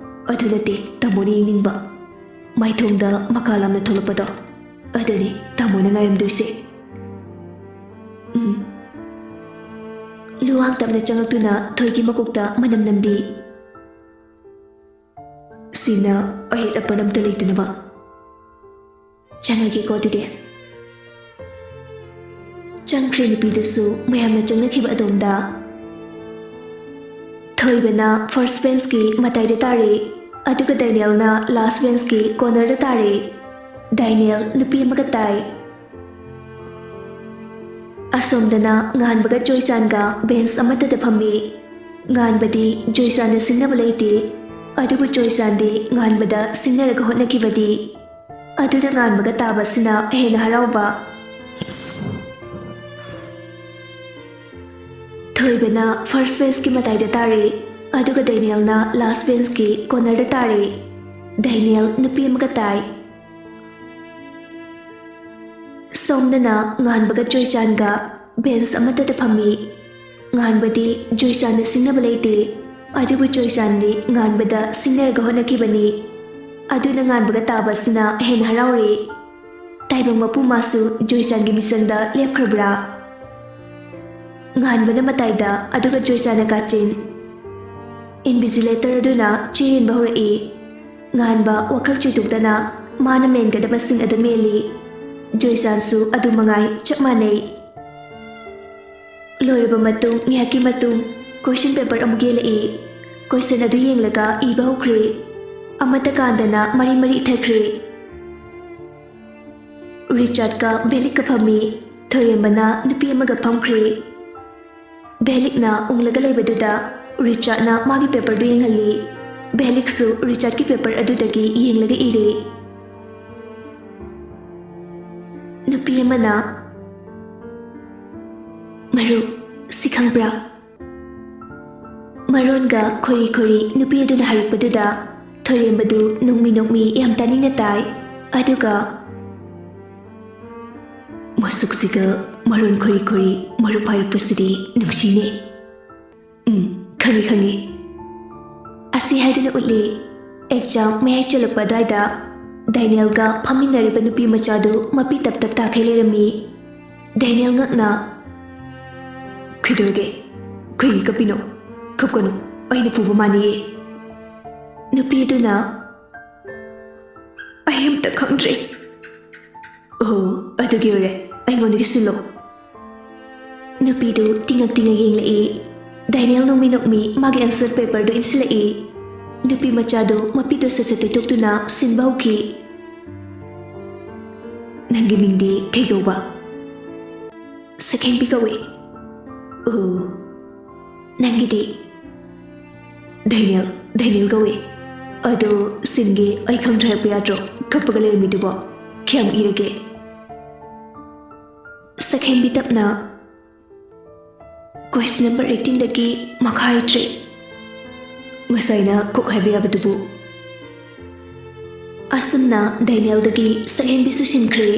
ꯑꯗꯨ ꯅꯠꯇꯦ ꯇꯥꯃꯣꯅ ꯌꯦꯡꯅꯤꯡꯕ꯫ ꯃꯥꯏꯊꯣꯡꯗ ꯃꯀꯥ ꯂꯥꯝꯅ ꯊꯣꯛꯂꯛꯄꯗꯣ, ꯑꯗꯨꯅꯤ ꯇꯥꯃꯣꯅ ꯉꯥꯏꯔꯝꯗꯣꯏꯁꯦ꯫" ꯎꯝ꯫ ꯂꯨꯋꯥꯡ ꯇꯞꯅ ꯆꯪꯂꯛꯇꯨꯅ ꯊꯣꯏꯒꯤ ꯃꯀꯣꯛꯇ ꯃꯅꯝ ꯅꯝꯕꯤ꯫ "ꯁꯤꯅ ꯑꯍꯦꯠ ꯑꯄꯟ ꯑꯝꯇ ꯂꯩꯇꯅꯕ ꯆꯪꯉꯒꯦꯀꯣ ꯑꯗꯨꯗꯤ꯫" ꯆꯪꯈ꯭ꯔꯦ ꯅꯨꯄꯤꯗꯨꯁꯨ ꯃꯌꯥꯝꯅ ꯆꯪꯅꯈꯤꯕ ꯑꯗꯣꯝꯗ꯫ ꯊꯣꯏꯕꯅ ꯐꯥꯔꯁ ꯕꯦꯟꯁꯀꯤ ꯃꯇꯥꯏꯗ ꯇꯥꯔꯦ, ꯑꯗꯨꯒ ꯗꯥꯏꯅꯦꯜꯅ ꯂꯥꯁ ꯕꯦꯟꯁꯀꯤ ꯀꯣꯔꯅꯔꯗ ꯇꯥꯔꯦ꯫ ꯗꯥꯏꯅꯦꯜ ꯅꯨꯄꯤ ꯑꯃꯒ ꯇꯥꯏ꯫ ꯑꯁꯣꯝꯗꯅ ꯉꯥꯟꯕꯒ ꯖꯣꯏꯆꯥꯟꯒ ꯕꯦꯟꯁ ꯑꯃꯠꯇꯗ ꯐꯝꯃꯤ꯫ ꯉꯥꯟꯕꯗꯤ ꯖꯣꯏꯆꯥꯟꯗ ꯁꯤꯡꯅꯕ ꯂꯩꯇꯦ, ꯑꯗꯨꯕꯨ ꯖꯣꯏꯆꯥꯟꯗꯤ ꯉꯥꯟꯕꯗ ꯁꯤꯡꯅꯔꯒ ꯍꯣꯠꯅꯈꯤꯕꯗꯤ ꯑꯗꯨꯗ ꯉꯥꯟꯕꯒ ꯇꯥꯕꯁꯤꯅ ꯍꯦꯟꯅ ꯍꯔꯥꯎꯕ꯫ ꯊꯣꯏꯕꯅ ꯐꯥꯔꯁ ꯕꯦꯟꯁꯀꯤ ꯃꯇꯥꯏꯗ ꯇꯥꯔꯦ, ꯑꯗꯨꯒ ꯗꯦꯅꯤꯌꯦꯜꯅ ꯂꯥꯁ ꯕꯦꯟꯁꯀꯤ ꯀꯣꯔꯅꯔꯗ ꯇꯥꯔꯦ꯫ ꯗꯦꯅꯤꯌꯦꯜ ꯅꯨꯄꯤ ꯑꯃꯒ ꯇꯥꯏ꯫ ꯁꯣꯝꯗꯅ ꯉꯥꯟꯕꯒ ꯖꯣꯏꯆꯥꯟꯒ ꯕꯦꯟꯁ ꯑꯃꯠꯇꯗ ꯐꯝꯃꯤ꯫ ꯉꯥꯟꯕꯗꯤ ꯖꯣꯏꯆꯥꯟꯗ ꯁꯤꯡꯅꯕ ꯂꯩꯇꯦ, ꯑꯗꯨꯕꯨ ꯖꯣꯏꯆꯥꯟꯗꯤ ꯉꯥꯟꯕꯗ ꯁꯤꯡꯅꯔꯒ ꯍꯣꯠꯅꯈꯤꯕꯅꯤ꯫ ꯑꯗꯨꯅ ꯉꯥꯟꯕꯒ ꯇꯥꯕꯁꯤꯅ ꯍꯦꯟꯅ ꯍꯔꯥꯎꯔꯦ꯫ ꯇꯥꯏꯕꯪ ꯃꯄꯨ ꯃꯥꯁꯨ ꯖꯣꯏꯆꯥꯟꯒꯤ ꯃꯤꯆꯪꯗ ꯂꯦꯞꯈ꯭ꯔꯕ꯭ꯔꯥ? ꯉꯥꯟꯕꯅ ꯃꯇꯥꯏꯗ, ꯑꯗꯨꯒ ꯖꯣꯏꯆꯥꯟꯅ ꯀꯥꯆꯤꯟ꯫ ꯏꯟꯚꯤꯖꯤꯂꯦꯇꯔ ꯑꯗꯨꯅ ꯆꯦ ꯌꯦꯟꯕ ꯍꯧꯔꯛꯏ꯫ ꯉꯥꯟꯕ ꯋꯥꯈꯜ ꯆꯣꯏꯊꯣꯛꯇꯅ ꯃꯥꯅ ꯃꯦꯟꯒꯗꯕꯁꯤꯡ ꯑꯗꯨ ꯃꯦꯜꯂꯤ꯫ ꯖꯣꯏꯆꯥꯟꯁꯨ ꯑꯗꯨ ꯃꯉꯥꯏ, ꯆꯞ ꯃꯥꯟꯅꯩ꯫ ꯂꯣꯏꯔꯕ ꯃꯇꯨꯡ, ꯉꯥꯏꯍꯥꯛꯀꯤ ꯃꯇꯨꯡ, ꯀꯣꯏꯁꯟ ꯄꯦꯄꯔ ꯑꯃꯨꯛ ꯌꯦꯜꯂꯛꯏ꯫ ꯀꯣꯏꯁꯟ ꯑꯗꯨ ꯌꯦꯡꯂꯒ ꯏꯕ ꯍꯧꯈ꯭ꯔꯦ꯫ ꯑꯃꯠꯇ ꯀꯥꯟꯗꯅ ꯃꯔꯤ ꯃꯔꯤ ꯏꯊꯈ꯭ꯔꯦ꯫ ꯔꯤꯆꯥꯔꯗꯀ ꯚꯦꯂꯤꯛꯀ ꯐꯝꯃꯤ꯫ ꯊꯣꯏꯔꯦꯝꯕꯅ ꯅꯨꯄꯤ ꯑꯃꯒ ꯐꯝꯈ꯭ꯔꯦ꯫ ꯚꯦꯂꯤꯛꯅ ꯎꯪꯂꯒ ꯂꯩꯕꯗꯨꯗ ꯔꯤꯆꯥꯔꯗꯅ ꯃꯥꯒꯤ ꯄꯦꯄꯔꯗꯨ ꯌꯦꯡꯍꯜꯂꯤ꯫ ꯚꯦꯂꯤꯛꯁꯨ ꯔꯤꯆꯥꯔꯗꯀꯤ ꯄꯦꯄꯔ ꯑꯗꯨꯗꯒꯤ ꯌꯦꯡꯂꯒ ꯏꯔꯦ꯫ ꯅꯨꯄꯤ ꯑꯃꯅ, "ꯃꯔꯨꯞ, ꯁꯤ ꯈꯪꯕ꯭ꯔꯥ?" ꯃꯔꯣꯟꯒ ꯈꯣꯏꯔꯤ ꯈꯣꯏꯔꯤ ꯅꯨꯄꯤ ꯑꯗꯨꯅ ꯍꯥꯏꯔꯛꯄꯗꯨꯗ ꯊꯣꯏꯔꯦꯝꯕꯗꯨ ꯅꯣꯡꯃꯤ ꯅꯣꯡꯃꯤ ꯌꯥꯝ ꯇꯥꯅꯤꯡꯅ ꯇꯥꯏ꯫ ꯑꯗꯨꯒ ꯃꯁꯛꯁꯤꯒ ꯃꯔꯣꯟ ꯈꯣꯏꯔꯤ ꯈꯣꯏꯔꯤ ꯃꯔꯨꯞ ꯍꯥꯏꯔꯛꯄꯁꯤꯗꯤ ꯅꯨꯡꯁꯤꯅꯦ꯫ "ꯎꯝ, ꯈꯪꯉꯤ, ꯈꯪꯉꯤ꯫" ꯑꯁꯤ ꯍꯥꯏꯗꯨꯅ ꯎꯠꯂꯤ꯫ ꯑꯦꯛꯖꯥꯝ ꯃꯌꯥꯏ ꯆꯜꯂꯛꯄ ꯑꯗꯨꯋꯥꯏꯗ ꯗꯥꯏꯅꯦꯜꯒ ꯐꯝꯃꯤꯟꯅꯔꯤꯕ ꯅꯨꯄꯤ ꯃꯆꯥꯗꯨ ꯃꯄꯤ ꯇꯞ ꯇꯞ ꯇꯥꯈꯩ ꯂꯩꯔꯝꯃꯤ꯫ ꯗꯦꯅꯤꯌꯦꯜ ꯉꯛꯅ, "ꯀꯩꯗꯧꯔꯒꯦ? ꯀꯩꯒꯤ ꯀꯞꯄꯤꯅꯣ? ꯀꯞꯀꯅꯨ, ꯑꯩꯅ ꯐꯨꯕ ꯃꯥꯅꯤꯌꯦ꯫" ꯅꯨꯄꯤꯗꯨꯅ, "ꯑꯩ ꯑꯝꯇ ꯈꯪꯗ꯭ꯔꯦ꯫" "ꯑꯣ, ꯑꯗꯨꯒꯤ ꯑꯣꯏꯔꯦ, ꯑꯩꯉꯣꯟꯗꯒꯤ ꯁꯤꯜꯂꯣ꯫" ꯅꯨꯄꯤꯗꯨ ꯇꯤꯡꯉꯛ ꯇꯤꯡꯉꯛ ꯌꯦꯡꯂꯛꯏ꯫ ꯗꯦꯅꯤꯌꯦꯜ ꯅꯣꯡꯃꯤ ꯅꯣꯡꯃꯤ ꯃꯥꯒꯤ ꯑꯟꯁꯔ ꯄꯦꯄꯔꯗꯨ ꯏꯟꯁꯤꯜꯂꯛꯏ꯫ ꯅꯨꯄꯤ ꯃꯆꯥꯗꯨ ꯃꯄꯤꯗꯨ ꯁꯠ ꯁꯠ ꯇꯩꯊꯣꯛꯇꯨꯅ ꯁꯤꯟꯕ ꯍꯧꯈꯤ꯫ "ꯅꯪꯒꯤ ꯃꯤꯡꯗꯤ ꯀꯩ ꯀꯧꯕ?" "ꯁꯛꯍꯦꯟꯕꯤ ꯀꯧꯏ꯫" "ꯑꯣ, ꯅꯪꯒꯤꯗꯤ?" "ꯗꯦꯅꯤꯌꯦꯜ, ꯗꯦꯅꯤꯌꯦꯜ ꯀꯧꯏ꯫ ꯑꯗꯣ ꯁꯤꯟꯒꯦ, ꯑꯩ ꯈꯪꯗ꯭ꯔꯦ ꯍꯥꯏꯔꯛꯄ ꯌꯥꯗ꯭ꯔꯣ? ꯀꯞꯄꯒ ꯂꯩꯔꯝꯃꯤꯗꯨꯕꯣ? ꯀꯌꯥꯝ ꯏꯔꯒꯦ?" ꯁꯛꯍꯦꯟꯕꯤ ꯇꯞꯅ, "ꯀꯣꯏꯁꯟ ꯅꯝꯕꯔ ꯑꯩꯠꯇꯤꯟꯗꯒꯤ ꯃꯈꯥ ꯍꯩꯇ꯭ꯔꯦ꯫ ꯉꯁꯥꯏꯅ ꯀꯣꯛ ꯍꯥꯏꯕ ꯌꯥꯕꯗꯨꯕꯨ꯫" ꯑꯁꯨꯝꯅ ꯗꯦꯅꯤꯌꯦꯜꯗꯒꯤ ꯁꯛꯍꯦꯟꯕꯤꯁꯨ ꯁꯤꯟꯈ꯭ꯔꯦ꯫